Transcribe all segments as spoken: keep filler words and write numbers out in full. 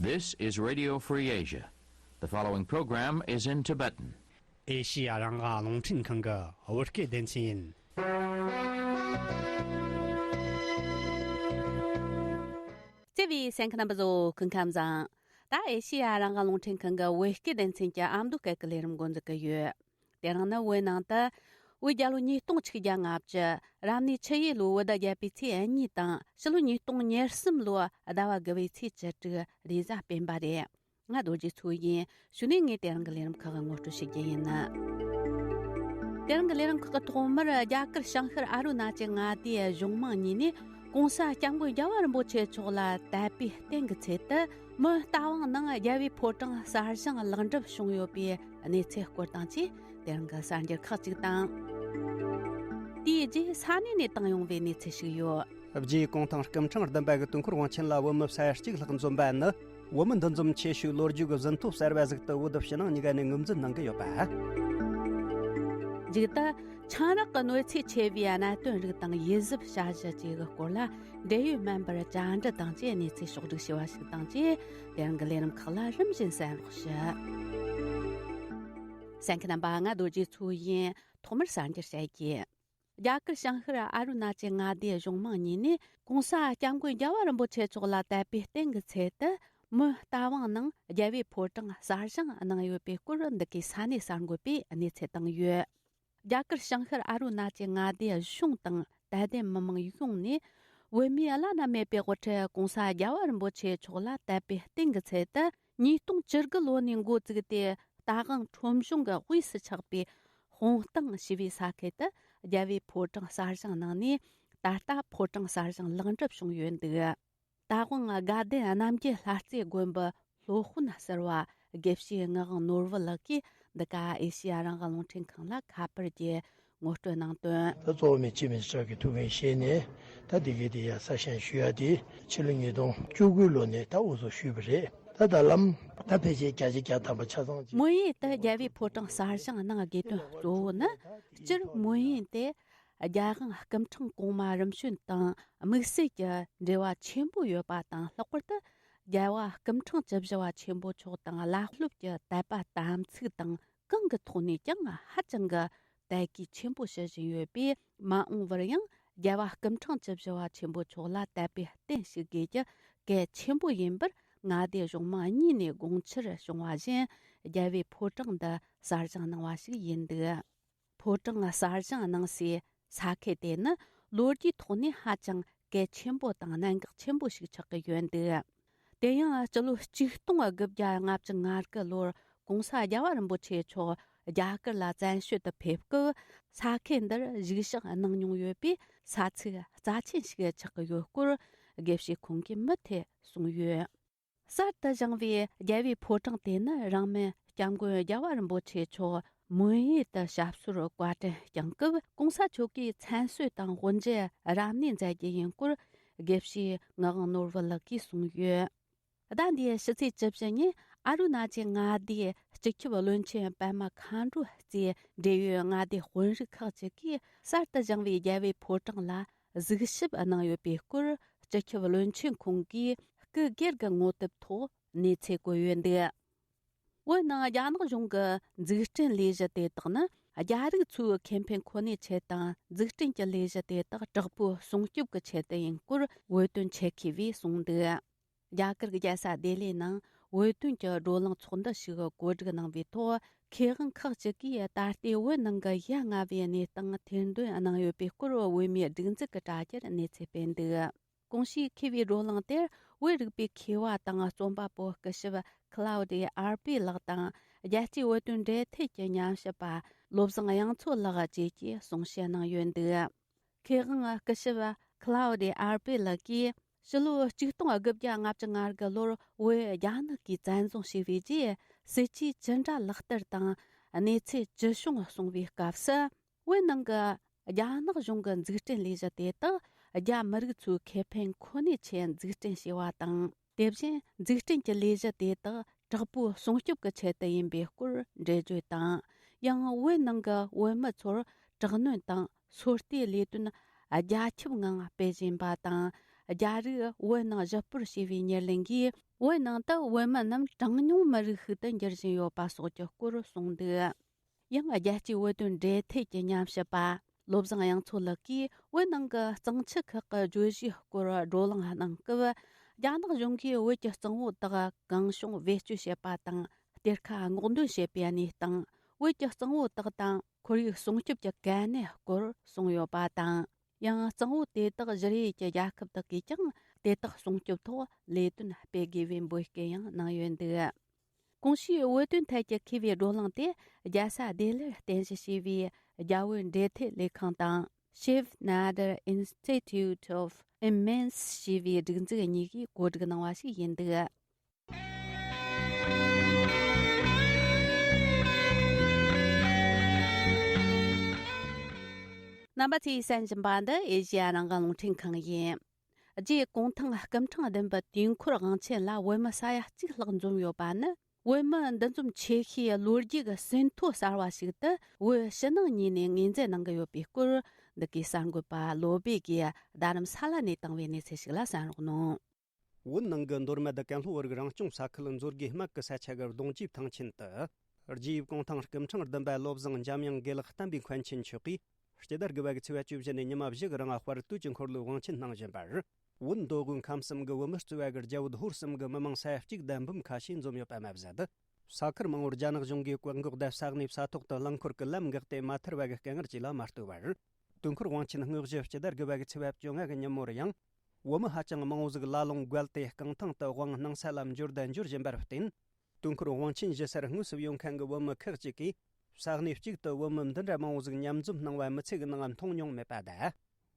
This is Radio Free Asia. The following program is in Tibetan. ཨེ་ཤི་ཡ་རང་དབང་རླུང་འཕྲིན་ཁང་གི་བོད་སྐད་སྡེ་ཚན་ཡིན། བརྩེ་བའི་གསན་མཁན་རྣམ་པ་ཚོ་སྐུ་ཁམས་བཟང་། ད་ཨེ་ཤི་ཡ་རང་དབང་རླུང་འཕྲིན་ཁང་གི་བོད་སྐད་སྡེ་ཚན་གྱི་ཨ་མདོ་སྐད་ཀྱི་ལས་རིམ་འགོ་འཛུགས་ཀྱི་ཡོད། དེ་རིང་ནི་བོད་ནང་དུ་བོད་རྒྱལ་ལོ་ཉིས་སྟོང་ཆིག་བརྒྱ་ལྔ་བཅུ། རབ་གནས་ཆུ་ཡོས་ལོའི་བོད་ཟླ་བརྒྱད་པའི་ཚེས་གཉིས་དང་ཕྱི་ལོ་ཉིས་སྟོང་ཉེར་གསུམ་ལོའི་ཟླ་བ་དགུ་བའི་ཚེས་བཅུ་དྲུག་རེས་གཟའ་སྤེན་པ་རེད། ང་རྡོ་རྗེ་མཚོ་ཡིན། གཞུག་ནས་ངས་དེ་རིང་གི་ལས་རིམ་ཁག་ངོ་སྤྲོད་ཞུ་རྒྱུ་ཡིན། དེ་རིང་གི་ལས་རིམ་ཁག་གི་ཐོག་མར་རྒྱ་གར་བྱང་ཤར་ཨ་རུ་ན་ཅལ་མངའ་སྡེའི་གཞུང་མང་གཉིས་ནས་༸གོང་ས་༸སྐྱབས་མགོན་རྒྱལ་བ་རིན་པོ་ཆེ་མཆོག་ལ་དད་པའི་རྟེན་གྱི་ཚད་དུ་མི་རྟ་དབང་ནང་རྒྱལ་བའི་ཕོ་བྲང་གསར་བཞེངས་ལེགས་འགྲུབ་བྱུང་ཡོད་པའི་གནས་ཚུལ་སྐོར་དང་བཅས་དེ་རིང་གི་གསར་འགྱུར་ཁག་ཅིག་དང་། དེའི་རྗེས་ས་གནས་ནས་བཏང་ཡོང་བའི་གནས་ཚུལ་ཞིག་ཡོད། རྗེ་གུང་ཐང་སྐུ་ཕྲེང་བདུན་པ་གི་དུས་འཁོར་དབང་ཆེན་ལ་བོད་མི་ས་ཡ་གཅིག་ལྷག་འཛོམས་པ་ནི། བོད་མི་འདུ་འཛོམས་ཆེ་ཤོས་ལོ་རྒྱུས་ཀྱི་ཟིན་ཐོ་གསར་བ་ཟིག་ཏུ་བོད་ཕྱི་ནང་གཉིས་ཀ་ནས་ངོས་འཛིན་གནང་གི་ཡོད་པ། མཇུག་ཏུ། ཆང་རག་གི་གནོད་འཚེ་ཆེ་བའི་གནད་དོན་རིགས་དང་ཡིད་གཟབ་བྱ་གཞི་བཅས་ཀྱི་སྐོར་ལ་འབྲེལ་ཡོད་སྨན་པར་བཅར་འདྲི་དང་བཅས་གནས་ཚུལ་ཕྱོགས་བསྒྲིགས་ཞུས་པ་ཞིག་དང་བཅས་དེ་རིང་གི་ལས་རིམ་ཁག་ལ་རིམ་བཞིན་གསན་རོགས་ཞུ། གསན་མཁན་རྣམ་པ། ང་རྡོ་རྗེ་མཚོ་ཡིན། ཐོག་མར་གསར་འགྱུར་བཤད་རྒྱུ། རྒྱ་གར་བྱང་ཤར་ཨ་རུ་ན་ཅལ་མངའ་སྡེའི་གཞུང་མང་གཉིས་ནས་༸གོང་ས་༸སྐྱབས་མགོན་རྒྱལ་བ་རིན་པོ་ཆེ་མཆོག་ལ་དད་པའི་རྟེན་གྱི་ཚད་དུ་མི་རྟ་དབང་ནང་རྒྱལ་བའི་ཕོ་བྲང་གསར་བཞེངས་གནང་ཡོད་པའི་སྐོར་འདི་གའི་ས་གནས་གསར་འགོད་པས་གནས་ཚུལ་བཏང་ཡོད། རྒྱ་གར་བྱང་ཤར་ཨ་རུ་ན་ཅལ་མངའ་སྡེའི་གཞུང་དང་དད་ལྡན་མི་མང་ཡོངས་ནས་བོད་མིའི་བླ་ན་མེད་པའི་དབུ་ཁྲིད་༸གོང་ས་༸རྒྱལ་བ་རིན་པོ་ཆེ་མཆོག་ལ་དད་པའི་རྟེན་གྱི་ཚད་དུ་ཉིས་སྟོང་བཅུ་དགུ་ལོ་ནས་འགོ་བཙུགས་ཏེ་རྟ་དབང་ཁྲོམ་གཞུང་གི་དབུས་སུ་ཆགས་པའི་དཔུང་སྟེང་ཞེས་པའི་ས་ཁུལ་དུ་རྒྱལ་བའི་ཕོ་བྲང་གསར་བཞེངས་གནང་ནས་ད་ལྟ་ཕོ་བྲང་གསར་བཞེངས་ལེགས་འགྲུབ་བྱུང་ཡོད་འདུག་རྟ་དབང་དགའ་ལྡན་རྣམ་རྒྱལ་ལྷ་རྩེ་དགོན་པའི་སློབ་དཔོན་ཟུར་པ་དགེ་བཤེས་ངག་དབང་ནོར་བུ་ལགས་ཀྱིས་འདི་ག་ཨེ་ཤེ་ཡ་རང་དབང་རླུང་འཕྲིན་ཁང་ལ་ཁ་པར་གྱིས་ངོ་སྤྲོད་གནང་དོན། ད་གཙོ་བོ་མི་སྤྱི་མི་སྲིད་ཀྱི་ཐུགས་འགན་བཞེས་ནས་ད་འདི་གའི་དེ་ཡ་གསར་བཞེངས་ཞུ་ཡ་དེ་ཕྱི་ལོ་ཉིས་སྟོང་བཅུ་དགུ་ལོ་ནས་ད་འུ་ཚོ་ཞུས་པ་རེད། ད་ད་ལམ་ད་ཕལ་ཆེར་བརྒྱ་ཆ་བརྒྱ་ཐམ་པ་ཆ་ཚང་ཅིག་མོན་ཡུལ་དུ་རྒྱལ་བའི་ཕོ་བྲང་གསར་བཞེངས་གནང་དགོས་དོན་གཙོ་བོ་ནི་སྤྱིར་མོན་ཡུལ་དེ་རྒྱལ་དབང་སྐུ་ཕྲེང་གོང་མ་རིམ་བྱོན་དང་དམིགས་བསལ་གྱི་འབྲེལ་བ་ཆེན་པོ་ཡོད་པ་དང་། ལྷག་པར་དུ་རྒྱལ་བ་སྐུ་ཕྲེང་བཅུ་བཞི་པ་ཆེན་པོ་མཆོག་དང་བླ་སློབ་ཀྱི་དད་པ་དམ་ཚིག་དང་། གང་གི་ཐོག་ནས་ཀྱང་ཧ་ཅང་གི་དད་གུས་ཆེན་པོ་ཞུ་བཞིན་ཡོད་པས། མ་འོངས་པར་ཡང་རྒྱལ་བ་སྐུ་ཕྲེང་བཅུ་བཞི་པ་ཆེན་པོ་མཆོག་ལ་དད་པའི་རྟེན་ཞུ་དགོས་རྒྱུ་གལ་ཆེན་པོ་ཡིན་པར་མངའ་སྡེ་གཞུང་མང་གཉིས་ནས་དགོངས་འཆར་བྱུང་བ་བཞིན། རྒྱལ་བའི་ཕོ་བྲང་འདི་གསར་བཞེངས་གནང་བ་ཞིག་ཡིན་འདུག་ཕོ་བྲང་གསར་བཞེངས་གནང་སའི་ས་ཁུལ་དེ་ནི་ལོ་རྒྱུས་ཐོག་ནས་ཧ་ཅང་གལ་ཆེན་པོ་དང་གནད་འགག་ཆེན་པོ་ཞིག་ཆགས་ཀྱི་ཡོད་འདུག་དེ་ཡང་སྤྱི་ལོ་ཆིག་སྟོང་དགུ་བརྒྱ་ལྔ་བཅུ་ང་དགུ་ལོར་༸གོང་ས་རྒྱལ་བ་རིན་པོ་ཆེ་མཆོག་རྒྱ་གར་ལ་བཙན་བྱོལ་དུ་ཕེབས་སྐབས། ས་ཁུལ་འདིར་བཞུགས་ཞག་གནང་མྱོང་ཡོད་པས། ས་ཚིགས་རྩ་ཆེན་ཞིག་ཆགས་ཀྱི་ཡོད་སྐོར་དགེ་བཤེས་ཁོང་གིས་མུ་མཐུད་གསུངས་ཡོད། གསར་དུ་བཞེངས་པའི་རྒྱལ་བའི་ཕོ་བྲང་དེ་ནི་རིང་མིན་༸སྐྱབས་མགོན་རྒྱལ་བ་རིན་པོ་ཆེ་མཆོག་མོན་ཡུལ་དུ་ཞབས་སོར་བཀའ་དྲིན་བསྐྱངས་སྐབས། ༸གོང་ས་མཆོག་གིས་མཚན་གསོལ་དང་དབུ་འབྱེད་རབ་གནས་མཛད་རྒྱུ་ཡིན་སྐོར་དགེ་བཤེས་ངག་དབང་ནོར་བུ་ལགས་ཀྱིས་གསུངས་ཡོད། ཟླ་འདིའི་ཕྱི་ཚེས་བཅུ་བཞི་ཉིན་ཨ་རུ་ན་ཅལ་མངའ་སྡེའི་སྤྱི་ཁྱབ་བློན་ཆེན་པད་མ་མཁའ་འགྲོ་གཙོས་འབྲེལ་ཡོད་མངའ་སྡེ་དཔོན་རིགས་ཁག་ཅིག་གིས་གསར་དུ་བཞེངས་པའི་རྒྱལ་བའི་ཕོ་བྲང་ལ་གཟིགས་ཞིབ་གནང་ཡོད་པའི་སྐོར། སྤྱི་ཁྱབ་བློན་ཆེན་ཁོང་གིས་སྐུ་སྒེར་གྱི་ངོ་དེབ་ཐོག་གནས་ཚུལ་བཀོད་ཡོད་འདུག་བོད་ནང་རྒྱ་ནག་གཞུང་གི་འཛུགས་སྐྲུན་ལས་གཞི་དེ་དག་ནི་རྒྱ་རིགས་ཚོའི་ཁེ་ཕན་ཁོ་ནའི་ཆེད་དང་། འཛུགས་སྐྲུན་གྱི་ལས་གཞི་དེ་དག་དྲག་པོའི་སྲུང་སྐྱོབ་ཀྱི་ཆེད་དུ་ཡིན་སྐོར་བོད་དོན་ཆེད་མཁས་པས་གསུངས་འདུག་རྒྱ་གར་གྱི་རྒྱལ་ས་ལྡི་ལིའི་ནང་བོད་དོན་གྱི་བགྲོ་གླེང་ཚོགས་འདུ་ཞིག་གོ་སྒྲིག་གནང་བའི་ཐོག་མཁས་དབང་ཁག་ཅིག་གིས་ད་ལྟའི་བོད་ནང་གི་ཡ་ང་བའི་གནས་སྟངས་ཐེར་འདོན་གནང་ཡོད་པའི་སྐོར་བོད་མིའི་སྒྲིག་འཛུགས་ཀྱི་དྲ་རྒྱར་གནས་ཚུལ་སྤེལ་འདུག་གོང་ཞུས་མཁས་པའི་བགྲོ་གླེང་དེར་བོད་རིག་པའི་མཁས་པ་དང་རྩོམ་པ་པོ་སྐུ་ཞབས་ཁི་ལའོ་ཌི་ཨར་པེ་ལགས་དང་། རྒྱལ་སྤྱིའི་བོད་དོན་འབྲེལ་མཐུད་ཀྱི་ཉམས་ཞིབ་པ་བློ་བཟང་དབྱངས་མཚོ་ལགས་བཅས་ཀྱིས་གསུང་བཤད་གནང་ཡོད་འདུག་མཁས་དབང་སྐུ་ཞབས་ཁི་ལའོ་ཌི་ཨར་པེ་ལགས་ཀྱིས་ཕྱི་ལོ་ཆིག་སྟོང་དགུ་བརྒྱ་ལྔ་བཅུ་ང་དགུ་ལོར་བོད་རྒྱ་ནག་གིས་བཙན་བཟུང་བྱས་པའི་རྗེས། སྲིད་ཇུས་ཅི་འདྲ་ལག་བསྟར་དང་གནས་ཚུལ་ཅི་བྱུང་གསུང་བའི་སྐབས་སུ། བོད་ནང་གི་རྒྱ་ནག་གཞུང་གི་འཛུགས་སྐྲུན་ལས་གཞི་དེ་དག་རྒྱ་མི་རིགས་ཚོའི་ཁེ་ཕན་ཁོ་ནའི་ཆེད་འཛུགས་སྐྲུན་བྱས་པ་དང་། དེ་བཞིན་འཛུགས་སྐྲུན་གྱི་ལས་གཞི་དེ་དག་དྲག་པོའི་སྲུང་སྐྱོབ་ཀྱི་ཆེད་དུ་ཡིན་པའི་སྐོར་འགྲེལ་བརྗོད་དང་། ཡང་བོད་ནང་གི་བོད་མི་ཚོར་དྲག་གནོན་དང་སོ་ལྟའི་ལས་དོན་རྒྱ་ཁྱབ་ངང་སྤེལ་བཞིན་པ་དང་ རྒྱ་རིགས་བོད་ནང་ཞི་སྤོར་བྱས་པའི་ཉེར་ལེན་གྱིས་བོད་ནང་དུ་བོད་མི་རྣམས་གྲངས་ཉུང་མི་རིགས་ཤིག་ཏུ་འགྱུར་བཞིན་ཡོད་པ་སོགས་ཀྱི་སྐོར་གསུངས་འདུག། ཡང་རྒྱལ་སྤྱིའི་བོད་དོན་འབྲེལ་མཐུད་ཀྱི་ཉམས་ཞིབ་པ་བློ་བཟང་དབྱངས་མཚོ་ལགས་ཀྱིས་བོད་ནང་གི་གཙང་ཆུ་ཁག་གི་བརྗོད་གཞིའི་སྐོར་བགྲོ་གླེང་གནང་སྐབས། རྒྱ་ནག་གཞུང་གིས་བོད་ཀྱི་གཙང་བོ་དག་གང་བྱུང་བེད་སྤྱོད་བྱེད་པ་དང་གཏེར་ཁ་སྔོག་འདོན་བྱེད་པའི་གནས་སྟངས། བོད་ཀྱི་གཙང་བོ་དག་དང་ཁོར་ཡུག་སྲུང་སྐྱོབ་ཀྱི་གལ་གནད་སྐོར་གསུངས་ཡོད་པ་དང་། ཡང་གཙང་བོ་དེ་དག་བཞུར་ཡུལ་གྱི་རྒྱལ་ཁབ་དག་གིས་ཀྱང་དེ་དག་སྲུང་སྐྱོབ་ཐོག་ལས་དོན་སྤེལ་དགོས་པའི་འབོད་སྐུལ་ཡང་གནང་ཡོད་འདུག། གོང་ཞུས་བོད་དོན་ཐད་ཀྱི་མཁས་པའི་བགྲོ་གླེང་དེ་རྒྱལ་ས་ལྡི་ལིར་རྟེན་གཞི་བྱས་པའི་རྒྱ་བོད་འབྲེལ་མཐུད་ལས་ཁང་དང་Shiv Nadar Institute of Immense ཞེས་པའི་སྒྲིག་འཛུགས་གཉིས་ཀྱིས་གོ་སྒྲིག་གནང་བ་ཞིག་ཡིན་འདུག། རྣམ་པ་ཚོས་གསན་བཞིན་པ་འདི་ཨེ་ཤེ་ཡ་རང་དབང་རླུང་འཕྲིན་ཁང་ཡིན། རྗེ་གུང་ཐང་སྐུ་ཕྲེང་བདུན་པའི་དུས་འཁོར་དབང་ཆེན་ལ་བོད་མི་ས་ཡ་གཅིག་ལྷག་འཛོམས་ཡོད་པ་ནི། བོད་མི་འདུ་འཛོམས་ཆེ་ཤོས་ལོ་རྒྱུས་ཀྱི་ཟིན་ཐོ་གསར་བ་ཞིག་ཏུ་བོད་ཕྱི་ནང་གཉིས་ནས་ངོས་འཛིན་གནང་གི་ཡོད་པའི་སྐོར། འདི་གའི་གསར་འགོད་པ་བློ་སྦེ་གིས་རྡ་རམ་ས་ལ་ནས་བཏང་བའི་གནས་ཚུལ་ཞིག་ལ་གསན་རོགས་གནང་། བོད་ནང་གི་མདོ་སྨད་ཀན་ལྷོ་བོད་རིགས་རང་སྐྱོང་ས་ཁུལ་མཛོད་དགེ་སྨད་ཀྱི་ས་ཆ་གི་གདུང་རྒྱུད་ཐང་ཆེན་དུ། རྗེ་ཡབ་གུང་ཐང་སྐུ་ཕྲེང་བདུན་པ་བློ་བཟང་འཇམ་དབྱངས་དགེ་ལེགས་བསྟན་པའི་མཁན་ཆེན་མཆོག་གིས། སྤྱི་ཟླ་དགུ་པ་གི་ཚེས་པ་བཅུ་བཞི་ནས་ཉི་མ་བཞི་གི་རིང་དཔལ་དུས་ཀྱི་འཁོར་ལོའི་དབང་ཆེན་གནང་བཞིན་པར། བོད་མདོ་དབུས་ཁམས་གསུམ་གྱི་བོད་མི་གཙོས་པ་གི་རྒྱ་བོད་ཧོར་གསུམ་གྱི་མི་མང་ས་ཡ་གཅིག་དང་འབུམ་ཁ་ཤས་འཛོམས་ཡོད་པ་མ་ཟད། ས་ཁུལ་མང་བོར་རྒྱ་ནག་གཞུང་གིས་བཀག་འགོག་དང་ས་གནས་ས་ཐོག་ཏུ་རླངས་འཁོར་གྱི་ལམ་འགག་སྟེ་མ་ཐར་བ་གི་དཀའ་ངལ་བཅས་ལ་མ་ལྟོས་པར། དུས་འཁོར་དབང་ཆེན་དངོས་གཞི་སྤྱི་ཟླ་དགུ་པ་གི་ཚེས་པ་བཅོ་ལྔ་གི་ཉིན་མོར་ཡང་། བོད་མི་ཧ་ཅང་མང་བོ་ཟིག་ལ་ལུང་བརྒལ་ཏེ་རྐང་ཐང་དུ་དབང་གནང་ས་ལ་འབྱོར་དང་འབྱོར་བཞིན་པར་བརྟེན། དུས་འཁོར་དབང་ཆེན་བཞུགས་སར་དངོས་སུ་ཡོང་མཁན་གྱི་བོད་མི་ཁག་ཅིག་གིས། ས་གནས་གཅིག་ཏུ་བོད་མི་འདི་འདྲ་མང་བོ་ཟིག་མཉམ་འཛོམས་གནང་བ་མི་ཚེ་གི་ནང་མཐོང་མྱོང་མེད་པ་དང་།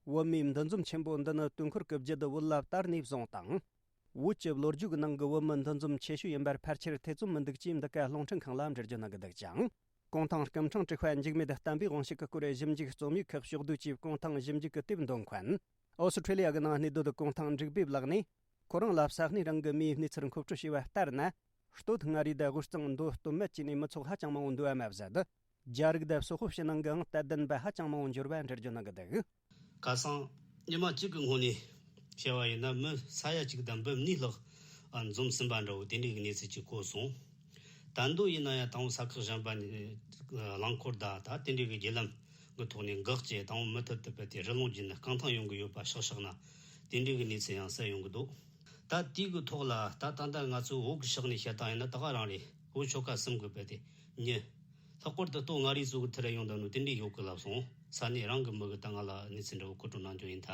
བོད་མིའི་འདུ་འཛོམས་ཆེན་པོ་འདི་ནི་དུས་འཁོར་གྱི་རྒྱུད་དུ་བོད་ལ་དར་ནས་བཟུང་དང་། བོད་ཀྱི་ལོ་རྒྱུས་ཀྱི་ནང་གི་བོད་མི་འདུ་འཛོམས་ཆེ་ཤོས་ཡིན་པར་ཕལ་ཆེར་ཐེ་ཚོམ་མི་འདུག་ཅེས་འདི་ག་རླུང་འཕྲིན་ཁང་ལ་འགྲེལ་བརྗོད་གནང་གི་འདུག་ཅིང་། གུང་ཐང་སྐུ་ཕྲེང་དྲུག་པ་འཇིགས་མེད་བསྟན་པའི་དབང་ཕྱུག་གི་སྐུ་རུ་ཞིབ་འཇུག་རྩོམ་ཡིག་ཁག་ཕྱོགས་བསྡུས་ཀྱིས་གུང་ཐང་ཞིབ་འཇུག་གི་དེབ་འདོན་མཁན། ཨོ་སི་ཁྲེ་ལི་ཡ་གི་ནང་གནས་སྡོད་གུང་ཐང་འབྲུག་སྦས་ལགས་ནས། ཁོ་རང་ལ་ས་གནས་རང་གི་མིའི་གནས་ཚུལ་མཁོ་སྤྲོད་བྱས་པ་ལྟར་ན། སྟོད་མངའ་རིས་དང་དབུས་གཙང་མདོ་སྟོད་སྨད་བཅས་ནས་མི་ཚོགས་ཧ་ཅང་མང་བོ་འདུ་བ་མ་ཟད། རྒྱ་རིགས་དང་སོག་པོ་ཕྱི་ནང་གི་ཨང་རྟགས་ལྡན་པ་ཧ་ཅང་མང་བོ་འབྱོར་བ་འགྲེལ་བརྗོད་གནང་གི་འདུག། ཁ་སང་ཉི་མ་གཅིག་གི་སྔོན་ནས་བཤད་པ་ཡིན་ན། མི་ས་ཡ་གཅིག་དང་འབུམ་གཉིས་ལྷག་འཛོམས་ཟིན་པ་འདྲ་བོ་དེ་འདྲའི་གནས་ཚུལ་ཅིག་གོ་སོང་། ད་དུང་ཡིན་ན་ཡང་དང་པོ་ས་ཁུལ་གཞན་པ་ནས་རླངས་འཁོར་དང་ད་དེ་འདྲའི་གི་བརྒྱུད་ལམ་གི་ཐོག་ནས་འགག་བྱས། དང་པོ་མུ་མཐུད་དུ་བུད་དེ་རི་ལུང་བརྒྱུད་ནས་རྐང་ཐང་ཡོང་གི་ཡོད་པ་ཤག་ཤག་ན། དེ་འདྲའི་གི་གནས་ཚུལ་ཡང་གསལ་ཡོང་གི་འདུག། ད་དེའི་གི་ཐོག་ལ་ད་ད་ལྟ་ང་ཚོའི་བོད་གི་ཕྱོགས་ནས་བཤད་སྟངས་ཡིན་ན་ད་ག་རང་རེད། བོད་ཆོལ་ཁ་གསུམ་གི་བུད་དེ་མྱི། ལྷག་པར་དུ་སྟོད་མངའ་རིས་ཚོ་གི་ཐད་ལ་ཡོང་དང་ནོ་དེ་འདྲའི་ཡོད་གི་ལབ་སོང་། ས་གནས་རང་གི་མི་གི་ད་ང་ལ་གནས་ཚུལ་འདྲ་བོ་མཁོ་སྤྲོད་གནང་རྒྱུ་ཡིན་ད།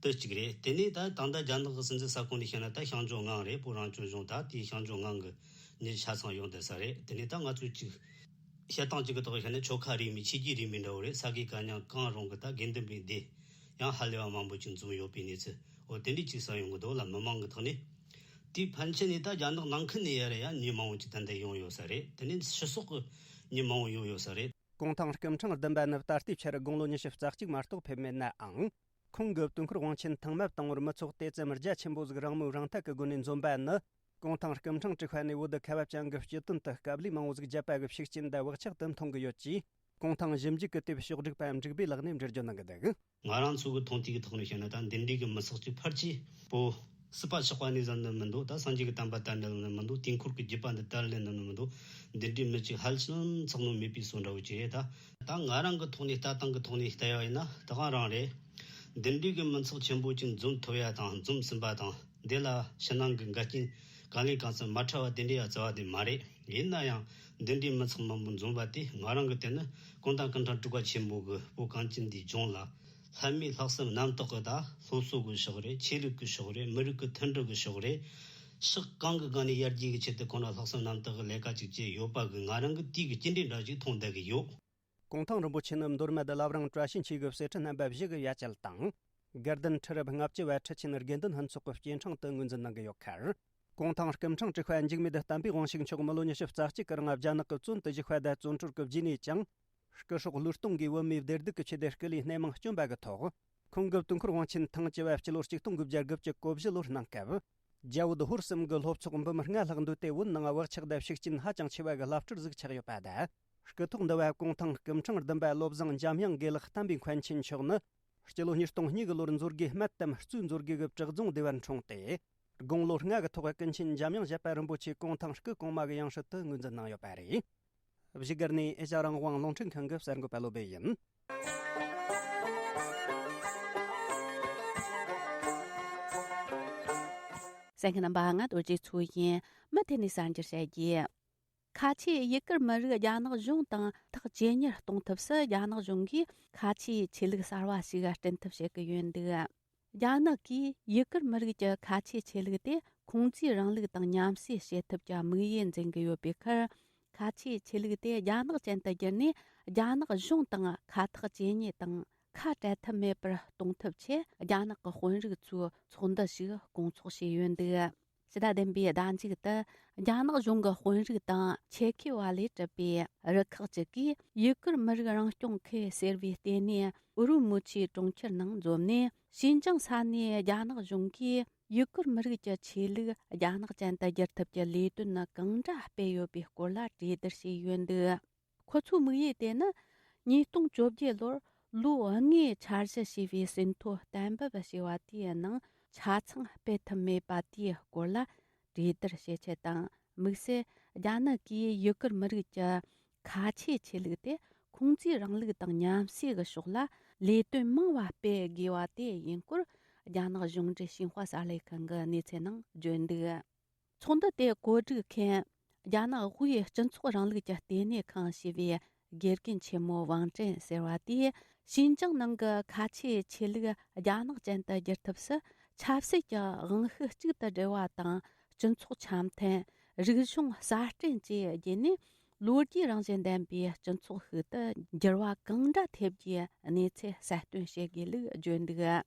དེ་གཅིག་རེད། དེ་ནས་ད་ད་ལྟ་རྒྱ་ནག་གི་སྲིད་འཛིན་ས་ཁོངས་ནས་བཤད་ན་ད་ཤང་ཅུང་ངང་རེད། བོད་རང་སྐྱོང་ལྗོངས། ད་དེའི་ཤང་ཅུང་ངང་གི་མྱི་ཆ་ཚང་ཡོང་བསྡད་ས་རེད། དེ་ནས་ད་ང་ཚོས་གཅིག་བཤད་སྟངས་གཅིག་གི་ཐོག་བཤད་ན་ཆོལ་ཁ་རིས་མེད་ཆོས་བརྒྱུད་རིས་མེད་འདྲ་བོ་རེད། ས་དགེ་བཀའ་རྙིང་གང་རུང་གི་ད་དགེ་འདུན་པའི་སྡེ་ཡང་ཧ་ལས་པ་མང་པོ་ཅིག་འཛོམས་ཡོད་པའི་གནས་ཚུལ། འོ་དེ་འདྲས་ཅིག་གསན་ཡོང་གི་འདུག་ལ། མི་མང་གི་ཐོག་ནས། དེའི་ཕན་ཆད་ནས་ད་རྒྱ་ནག་ནང་ཁུལ་ནས་ཡར་ཡང་མྱི་མང་བོ་ཅིག་ཏན་ཏན་ཡོང་ཡོད་ས་རེད། དེ་ནས་ཕྱི་སོག་གི་མྱི་མང་བོ་ཡོང་ཡོད་ས་རེད། གུང་ཐང་སྐུ་ཕྲེང་བདུན་པ་ནི་ད་ལྟའི་ཆར་དགུང་ལོ་ཉི་ཤུ་རྩ་གཅིག་མ་གཏོགས་ཕེབས་མེད་ནའང་། ཁོང་གི་དུས་འཁོར་དབང་ཆེན་ཐེངས་མ་དང་པོར་མི་ཚོགས་དེ་ཙམ་རྒྱ་ཆེན་པོ་ཟིག་རང་མོས་རང་འཐད་ཀྱི་སྒོ་ནས་འཛོམས་པ་ནི། གུང་ཐང་སྐུ་ཕྲེང་དྲུག་པ་ནས་བོད་དུ་ཁ་བ་ཅན་གྱི་སྤྱི་དོན་དུ་དཀའ་ལས་མང་བོ་ཟིག་བརྒྱབ་པ་གི་ཤུགས་རྐྱེན་དང་བག་ཆགས་དེ་མཐོང་གི་ཡོད་ཅེས། གུང་ཐང་ཞིབ་འཇུག་གི་དེབ་ཕྱོགས་སྒྲིག་པ་འབྲུག་པའི་ལག་ནས་འགྲེལ་བརྗོད་གནང་གི་འདུག། ང་རང་ཚོ་གི་མཐོང་ཐོས་ཀྱི་ཐོག་ནས་བཤད་ན། ད་འདི་འདྲའི་གི་མི་ཚོགས་ཅིག་ཕལ་ཆེར་བོད་སྲིད་པ་ཆགས་པ་ནས་བཟུང་ནི་མི་འདུག། ད་སངས་རྒྱས་ཀྱི་བསྟན་པ་དར་ནས་ལོག་ནི་མི་འདུག། དུས་འཁོར་གྱི་བརྒྱུད་པ་འདི་དར་ལེན་ནི་མི་འདུག། འདི་འདྲའི་མི་ཅིག་ཧ་ཅང་ཚང་ནོ་མེད་པའི་བཟོ་འདྲ་བོ་ཅིག་རེད། ད་ད་ང་རང་གི་ཐོག་ནས་ལྟ་སྟངས་ཀྱི་ཐོག་ནས་བལྟ་ཡ་ཡིན་ན་ད་གང་རང་རེད། འདི་འདྲའི་གི་མི་ཚོགས་ཆེན་པོ་ཅིག་འཛོམས་ཐུབ་ཡ་དང་འཛོམས་ཟིན་པ་དང་། འདི་ལ་ཕྱི་ནང་གི་འགལ་རྐྱེན་གང་ལས་གང་འཚམ་མ་འཕྲད་པ་དེ་འདྲའི་ཡ་རྩ་བ་དེ་མ་རེད། ཡིན་ན་ཡང་འདི་འདྲའི་མི་ཚང་མང་པོ་འཛོམས་པ་དེ་ང་རང་གི་དེ་ནི་གུང་ཐང་སྐུ་ཕྲེང་དྲུག་པ་ཆེན་པོ་གི་བོད་གངས་ཅན་འདིའི་ལྗོངས་ལ་ལྷ་མིའི་ལྷག་བསམ་རྣམ་དག་གི། ད་སློབ་གསོ་གི་ཕྱོགས་རེད། ཆོས་ལུགས་ཀྱི་ཕྱོགས་རེད། མི་རིགས་ཀྱི་མཐུན་སྒྲིལ་གྱི་ཕྱོགས་རེད། ཕྱོགས་གང་གི་སྒང་ནས་ཡར་རྒྱས་ཀྱི་ཆེད་དུ་ཁོང་རང་ལྷག་བསམ་རྣམ་དག་གི་ལས་ཀ་ཅིག་བྱས་ཡོད་པ་གི་ང་རང་གི་དེའི་གི་སྐྱེ་འདྲེན་འདྲ་ཞིག་མཐོང་བསྡད་གི་ཡོད། གུང་ཐང་རིན་པོ་ཆེ་ནི་མདོ་སྨད་བླ་བྲང་བཀྲ་ཤིས་འཁྱིལ་གྱི་གསེར་ཁྲི་རྣམ་པ་བཞི་གི་ཡ་གྱལ་དང་། དགའ་ལྡན་ཁྲི་རབས་ལྔ་བཅུ་པ་ཁྲི་ཆེན་དགེ་འདུན་ཕུན་ཚོགས་ཀྱི་སྐྱེ་འཕྲེང་དུ་ངོས་འཛིན་གནང་གི་ཡོད་ཁར། གུང་ཐང་སྐུ་ཕྲེང་དྲུག་པ་འཇིགས་མེད་བསྟན་པའི་དབང་ཕྱུག་མཆོག་མི་ལོ་ཉི་ཤུ་རྩ་གཅིག་གི་རིང་རྒྱ་ནག་གི་བཙོན་དུ་བཞུགས་པ་དང་བཙོན་གྲོལ་གྱི་རྗེས་ནས་ཀྱང་། སྐུ་སྲོག་བློས་གཏོང་གིས་བོད་མིའི་བདེ་སྡུག་གི་ཆེད་དུ་སྐུ་ལུས་སྣེ་མང་བསྐྱོན་པ་གི་ཐོག། ཁོང་གི་དུས་འཁོར་དབང་ཆེན་ཐེངས་བཅུ་པ་སྤྱི་ལོ་གཅིག་སྟོང་དགུ་བརྒྱ་དགུ་བཅུ་གོ་བཞི་ལོར་གནང་སྐབས། རྒྱ་བོད་ཧོར་གསུམ་གྱི་སློབ་ཚོགས་འབུམ་ལྔ་ལྷག་འདུས་ཏེ་བོད་ནང་བག་ཆགས་དང་ཤུགས་རྐྱེན་ཧ་ཅང་ཆེ་བ་གི་བླ་སྤྲུལ་ཟིག་ཆགས་ཡོད་པ་དང་། སྐུ་ཐོག་འདུ་བ་གུང་ཐང་སྐུ་ཕྲེང་བདུན་པ་བློ་བཟང་འཇམ་དབྱངས་དགེ་ལེགས་བསྟན་པའི་མཁན་ཆེན་མཆོག་ནི། སྤྱི་ལོ་ཉིས་སྟོང་གཉིས་གི་ལོར་མཛོད་དགེ་སྨད་དམ་གཙོས་མཛོད་དགེ་གི་བྲག་རྫོང་སྡེ་བར་འཁྲུངས་ཏེ། དགུང་ལོ་ལྔ་གི་ཐོག་ཀུན་མཁྱེན་འཇམ་དབྱངས་བཞད་པ་རིན་པོ་ཆེ་གུང་ཐང་སྐུ་གོང་མ་གི་ཡང་སྲིད་དུ་ངོས་འཛིན་གནང་ཡོད་པ་རེད། བཞུགས་སྒར་ནས་ཨེ་ཤ་རང་དབང་རླུང་འཕྲིན་ཁང་གི་གསར་འགོད་པ་བློ་སྦེ་ཡིན། གསན་མཁན་རྣམ་པ། ང་རྡོ་རྗེ་མཚོ་ཡིན། མུ་མཐུད་ནས་གསར་འགྱུར་བཤད་རྒྱུ། ཁ་ཆེའི་ཡུ་གུར་མི་རིགས་རྒྱ་ནག་གཞུང་དང་ཐག་ཇེ་ཉེར་གཏོང་ཐབས་སུ། རྒྱ་ནག་གཞུང་གིས་ཁ་ཆེའི་ཆོས་ལུགས་གསར་བ་ཞིག་སྐྲུན་ཐབས་བྱེད་ཀྱི་ཡོད་འདུག། རྒྱ་ནག་གིས་ཡུ་གུར་མི་རིགས་ཀྱི་ཁ་ཆེའི་ཆོས་ལུགས་དེ་ཁུང་ཙིའི་རིང་ལུགས་དང་མཉམ་བསྲེས་བྱེད་ཐབས་ཀྱི་དམིགས་ཡུལ་འཛིན་གྱི་ཡོད་པའི་ཁར། ཁ་ཆེའི་ཆོས་ལུགས་དེ་རྒྱ་ནག་ཅན་དུ་བསྒྱུར་ནས། རྒྱ་ནག་གཞུང་དང་ཁ་ཐག་ཇེ་ཉེ་དང་ཁ་བྲལ་ཐབས་མེད་པར་གཏོང་ཐབས་ཆེད། རྒྱ་ནག་གི་དཔོན་རིགས་ཚོས་ཚོགས་འདུ་ཞིག་སྐོང་ཚོགས་བྱས་ཡོད་འདུག། ཕྱི་ཟླ་བདུན་པའི་ཟླ་མཇུག་ཏུ། རྒྱ་ནག་གཞུང་གི་དཔོན་རིགས་དང་ཆེད་མཁས་པ་ལས་གྲུབ་པའི་རུ་ཁག་ཅིག་གིས། ཡུ་གུར་མི་རིགས་རང་སྐྱོང་ཁུལ་ཟེར་བའི་ལྟེ་གནས་ཨུ་རུ་མུ་ཆིའི་གྲོང་ཁྱེར་ནང་འཛོམས་ནས། ཞིན་ཅང་ས་གནས་རྒྱ་ནག་གཞུང་གིས་ཡུ་གུར་མི་རིགས་ཀྱི་ཆོས་ལུགས་རྒྱ་ནག་ཅན་དུ་བསྒྱུར་ཐབས་ཀྱི་ལས་དོན་ནི་གང་འདྲ་སྤེལ་ཡོད་པའི་སྐོར་ལ་གྲོས་བསྡུར་བྱས་ཡོད་འདུག། ཁོ་ཚོའི་དམིགས་ཡུལ་དེ་ནི། ཉིས་སྟོང་བཅོ་བརྒྱད་ལོར་ལོ་ལྔའི་འཆར་གཞི་ཞེས་པའི་ཟིན་ཐོ་གཏན་འབེབས་བྱས་པ་དེའི་ནང་ཆ་ཚང་སྤེལ་ཐུབ་མེད་པ་དེའི་སྐོར་ལ་གྲོས་བསྡུར་བྱེད་ཆེད་དང་། དམིགས་བསལ་རྒྱ་ནག་གིས་ཡུ་གུར་མི་རིགས་ཀྱི་ཁ་ཆེའི་ཆོས་ལུགས་དེ་ཁུང་ཙིའི་རིང་ལུགས་དང་མཉམ་བསྲེས་ཀྱི་ཕྱོགས་ལ་ལས་དོན་མང་བ་སྤེལ་དགོས་པ་དེ་ཡིན་སྐོར། རྒྱ་ནག་གཞུང་འབྲེལ་ཤིན་ཧྭ་གསར་ལས་ཁང་གི་གནས་ཚུལ་ནང་བརྗོད་འདུག། ཚོགས་འདུ་དེ་གོ་སྒྲིག་མཁན། རྒྱ་ནག་དབུས་སྤྱི་ཚོགས་རིང་ལུགས་ཀྱི་ལྟེ་གནས་ཁང་ཞེས་པའི་དགེ་རྒན་ཆེན་མོ་ཝང་ཀྲེན་ཟེར་བ་དེས། ཞིན་ཅང་ནང་གི་ཁ་ཆེའི་ཆོས་ལུགས་རྒྱ་ནག་ཅན་དུ་བསྒྱུར་ཐབས་སུ། ཆབ་སྲིད་ཀྱི་དབང་ཤུགས་གཅིག་ཏུ་སྒྲིལ་བ་དང་། སྤྱི་ཚོགས་འཆམ་མཐུན། རིག་གཞུང་གསར་སྐྲུན་བཅས་བརྒྱུད་ནས། ལོ་རྒྱུས་རང་བཞིན་ལྡན་པའི་སྤྱི་ཚོགས་ཤིག་ཏུ་འགྱུར་བ་གང་འདྲ་ཐེབས་རྒྱུའི་གནས་ཚུལ་གསལ་སྟོན་བྱེད་དགོས་ལུགས་བརྗོད་འདུག།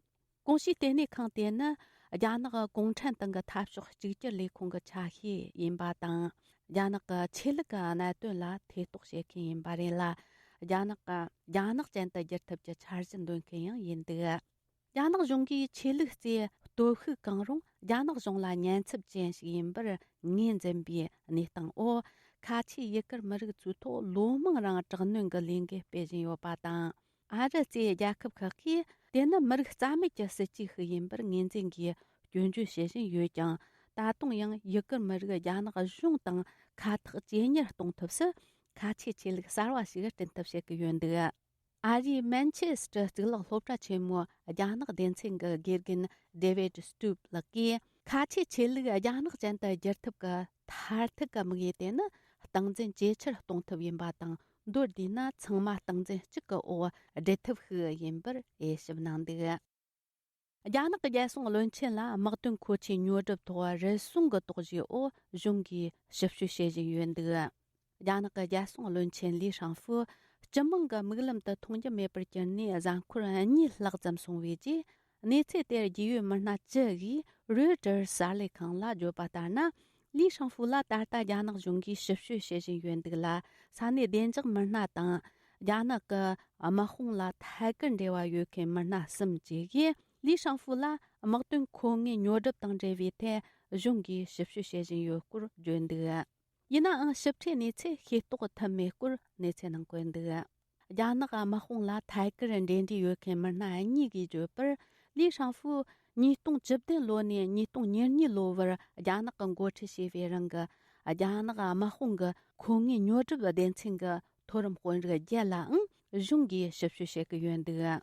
གོང་ཞུས་ལྟེ་གནས་ཁང་དེ་ནི་རྒྱ་ནག་གུང་ཁྲན་ཏང་གི་འཐབ་ཕྱོགས་གཅིག་གྱུར་ལས་ཁུངས་ཀྱི་ཆ་ཤས་ཡིན་པ་དང་། རྒྱ་ནག་གི་ཆོས་ལུགས་ཀྱི་གནད་དོན་ལ་ཐེ་གཏོགས་བྱེད་མཁན་ཡིན་པ་རེད་ལ། རྒྱ་ནག་གི་རྒྱ་ནག་ཅན་དུ་བསྒྱུར་ཐབས་ཀྱི་འཆར་གཞི་འདོན་མཁན་ཡང་ཡིན་འདུག། རྒྱ་ནག་གཞུང་གིས་ཆོས་ལུགས་རྩིས་སྟོབས་ཤུགས་གང་རུང་རྒྱ་ནག་གཞུང་ལ་ཉེན་ཚབས་ཅན་ཞིག་ཡིན་པར་ངོས་འཛིན་པའི་གནས་སྟངས་འོག། ཁ་ཆེའི་ཡུ་གུར་མི་རིགས་ཚོའི་ཐོག་ལོ་མང་རིང་དྲག་གནོན་གྱི་ལས་འགུལ་སྤེལ་བཞིན་ཡོད་པ་དང་། ཨ་རི་གཙོས་རྒྱལ་ཁབ་ཁག་གིས། དེ་ནི་མི་རིགས་རྩ་མེད་ཀྱི་སྲིད་ཇུས་ཤིག་ཡིན་པར་ངོས་འཛིན་གྱིས་སྐྱོན་བརྗོད་བྱེད་བཞིན་ཡོད་ཀྱང་། ད་དུང་ཡང་ཡུ་གུར་མི་རིགས་རྒྱ་ནག་གཞུང་དང་ཁ་ཐག་ཇེ་ཉེར་གཏོང་ཐབས་སུ། ཁ་ཆེའི་ཆོས་ལུགས་གསར་བ་ཞིག་སྐྲུན་ཐབས་བྱེད་ཀྱི་ཡོད་འདུག། ཨ་རིའི་མན་ཆེ་སི་ཊར་གཙུག་ལག་སློབ་གྲྭ་ཆེན་མོའི་རྒྱ་ནག་སྡེ་ཚན་གྱི་དགེ་རྒན་David Stoop ལགས་ཀྱིས། ཁ་ཆེའི་ཆོས་ལུགས་རྒྱ་ནག་ཅན་དུ་བསྒྱུར་ཐབས་ཀྱི་མཐར་ཐུག་གི་དམིགས་ཡུལ་དེ་ནི། སྟངས་འཛིན་ཇེ་ཆེར་གཏོང་ཐབས་ཡིན་པ་དང་། མདོར་བསྡུས་ན། ཚང་མ་སྟངས་འཛིན་གཅིག་གི་འོག་སྒྲིལ་ཐབས་ཤིག་ཡིན་པར་དབྱེ་ཞིབ་གནང་འདུག། རྒྱ་ནག་གི་རྒྱལ་སྲུང་བློན་ཆེན་ལ་དམག་དོན་མཁོ་ཆས་ཉོ་སྒྲུབ་ཐོག་རུལ་སུངས་ཀྱི་དོགས་གཞིའི་འོག་གཞུང་གིས་ཞིབ་དཔྱོད་བྱེད་བཞིན་ཡོད་འདུག། རྒྱ་ནག་གི་རྒྱལ་སྲུང་བློན་ཆེན་ལི་ཧྲང་ཧྥུ་སྤྱི་དམངས་ཀྱི་མིག་ལམ་དུ་མཐོང་རྒྱུ་མེད་པར་གྱུར་ནས་གཟའ་འཁོར་གཉིས་ལྷག་ཙམ་སོང་བའི་རྗེས། གནས་ཚུལ་དེར་རྒྱུས་ཡོད་མི་སྣ་བཅུ་ཡིས་Reuters གསར་ལས་ཁང་ལ་བརྗོད་པ་ལྟར་ན། ལི་ཧྲང་ཧྥུ་ལ་ད་ལྟ་རྒྱ་ནག་གཞུང་གིས་ཞིབ་དཔྱོད་བྱེད་བཞིན་ཡོད་འདུག་ལ། ས་གནས་བདེ་འཇགས་མི་སྣ་དང་། རྒྱ་ནག་གི་དམག་དཔུང་ལ་ཐད་ཀར་འབྲེལ་བ་ཡོད་མཁན་མི་སྣ་གསུམ་བཅས་ཀྱིས། ལི་ཧྲང་ཧྥུ་ལ་དམག་དོན་མཁོ་དངོས་ཉོ་སྒྲུབ་དང་འབྲེལ་བའི་ཐད་གཞུང་གིས་ཞིབ་དཔྱོད་བྱེད་བཞིན་ཡོད་སྐོར་བརྗོད་འདུག། ཡིན་ནའང་། ཞིབ་ཕྲའི་གནས་ཚུལ་ཤེས་རྟོགས་ཐུབ་མེད་སྐོར་གནས་ཚུལ་ནང་བཀོད་འདུག། རྒྱ་ནག་དམག་དཔུང་ལ་ཐད་ཀར་འབྲེལ་འདྲིས་ཡོད་མཁན་མི་སྣ་གཉིས་ཀྱིས་བརྗོད་པར། ལི་ཧྲང་ཧྥུ་ཉིས་སྟོང་བཅུ་བདུན་ལོ་ནས་ཉིས་སྟོང་ཉེར་གཉིས་ལོ་བར་རྒྱ་ནག་གིས་འགོ་ཁྲིད་བྱས་པའི་རིང་གི་རྒྱ་ནག་དམག་དཔུང་གི་མཁོ་དངོས་ཉོ་སྒྲུབ་སྡེ་ཚན་གྱི་མཐོ་རིམ་དཔོན་རིགས་བརྒྱད་ལའང་གཞུང་གིས་ཞིབ་དཔྱོད་བྱེད་ཀྱི་ཡོད་འདུག།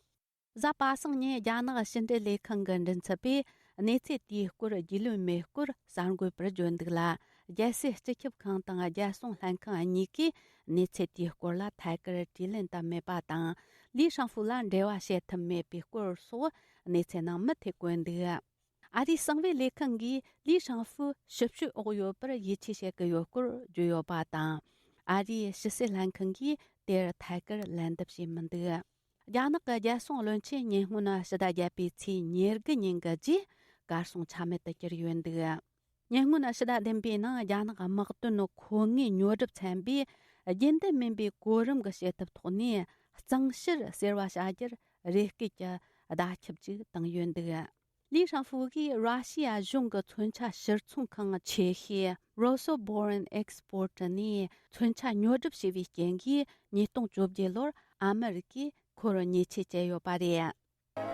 གཟའ་པ་སངས་ཉིན་རྒྱ་ནག་ཕྱི་འབྲེལ་ལས་ཁང་གི་མགྲིན་ཚབ་པས་གནས་ཚུལ་དེའི་སྐོར་རྒྱུས་ལོན་མེད་སྐོར་གསར་འགོད་པར་བརྗོད་འདུག་ལ། རྒྱལ་སྲིད་སྤྱི་ཁྱབ་ཁང་དང་རྒྱལ་སྲུང་ལྷན་ཁང་གཉིས་ཀས་གནས་ཚུལ་དེའི་སྐོར་ལ་ཐད་ཀར་དྲིས་ལན་བཏབ་མེད་པ་དང་། ལི་ཧྲང་ཧྥུ་ལ་འབྲེལ་བ་བྱེད་ཐུབ་མེད་པའི་སྐོར་སོགས་གནས་ཚུལ་ནང་མུ་མཐུད་བཀོད་འདུག། ཨ་རིའི་གསང་བའི་ལས་ཁང་གིས་ལི་ཧྲང་ཧྥུ་ཞིབ་དཔྱོད་འོག་ཡོད་པར་ཡིད་ཆེས་བྱེད་ཀྱི་ཡོད་སྐོར་བརྗོད་ཡོད་པ་དང་། ཨ་རིའི་ཕྱི་སྲིད་ལྷན་ཁང་གིས་དེར་ཐད་ཀར་ལན་འདེབས་བྱས་མི་འདུག། རྒྱ་ནག་གི་རྒྱལ་སྲུང་བློན་ཆེན་ཉེ་སྔོན་ཕྱི་ཟླ་བརྒྱད་པའི་ཚེས་ཉེར་དགུ་ཉིན་གྱི་རྗེས་གར་སོང་ཆ་མེད་དུ་གྱུར་ཡོད་འདུག། ཉེ་སྔོན་ཕྱི་ཟླ་བདུན་པའི་ནང་རྒྱ་ནག་དམག་དོན་མཁོ་དངོས་ཉོ་སྒྲུབ་ཚན་པས་རྒྱུན་ལྡན་མིན་པའི་གོ་རིམ་གྱི་བྱེད་ཐབས་ཐོག་ནས་གཙང་བཤེར་ཟེར་བ་བྱ་རྒྱུར་རེ་སྐུལ་གྱི་བརྡ་ཁྱབ་ཅིག་བཏང་ཡོད་འདུག། ལི་ཧྲང་ཧྥུ་གིས་ར་ཤི་ཡ་གཞུང་གི་མཚོན་ཆ་ཕྱིར་ཚོང་ཁང་ཆེ་ཤོས་Rosoboron Export ནས་མཚོན་ཆ་ཉོ་སྒྲུབ་བྱས་པའི་རྐྱེན་གྱིས་ཉིས་སྟོང་བཅོ་བརྒྱད་ལོར་ཨ་མི་རི་ཀས་ཁོར་ཉེས་ཆད་བཅད་ཡོད་པ་རེད།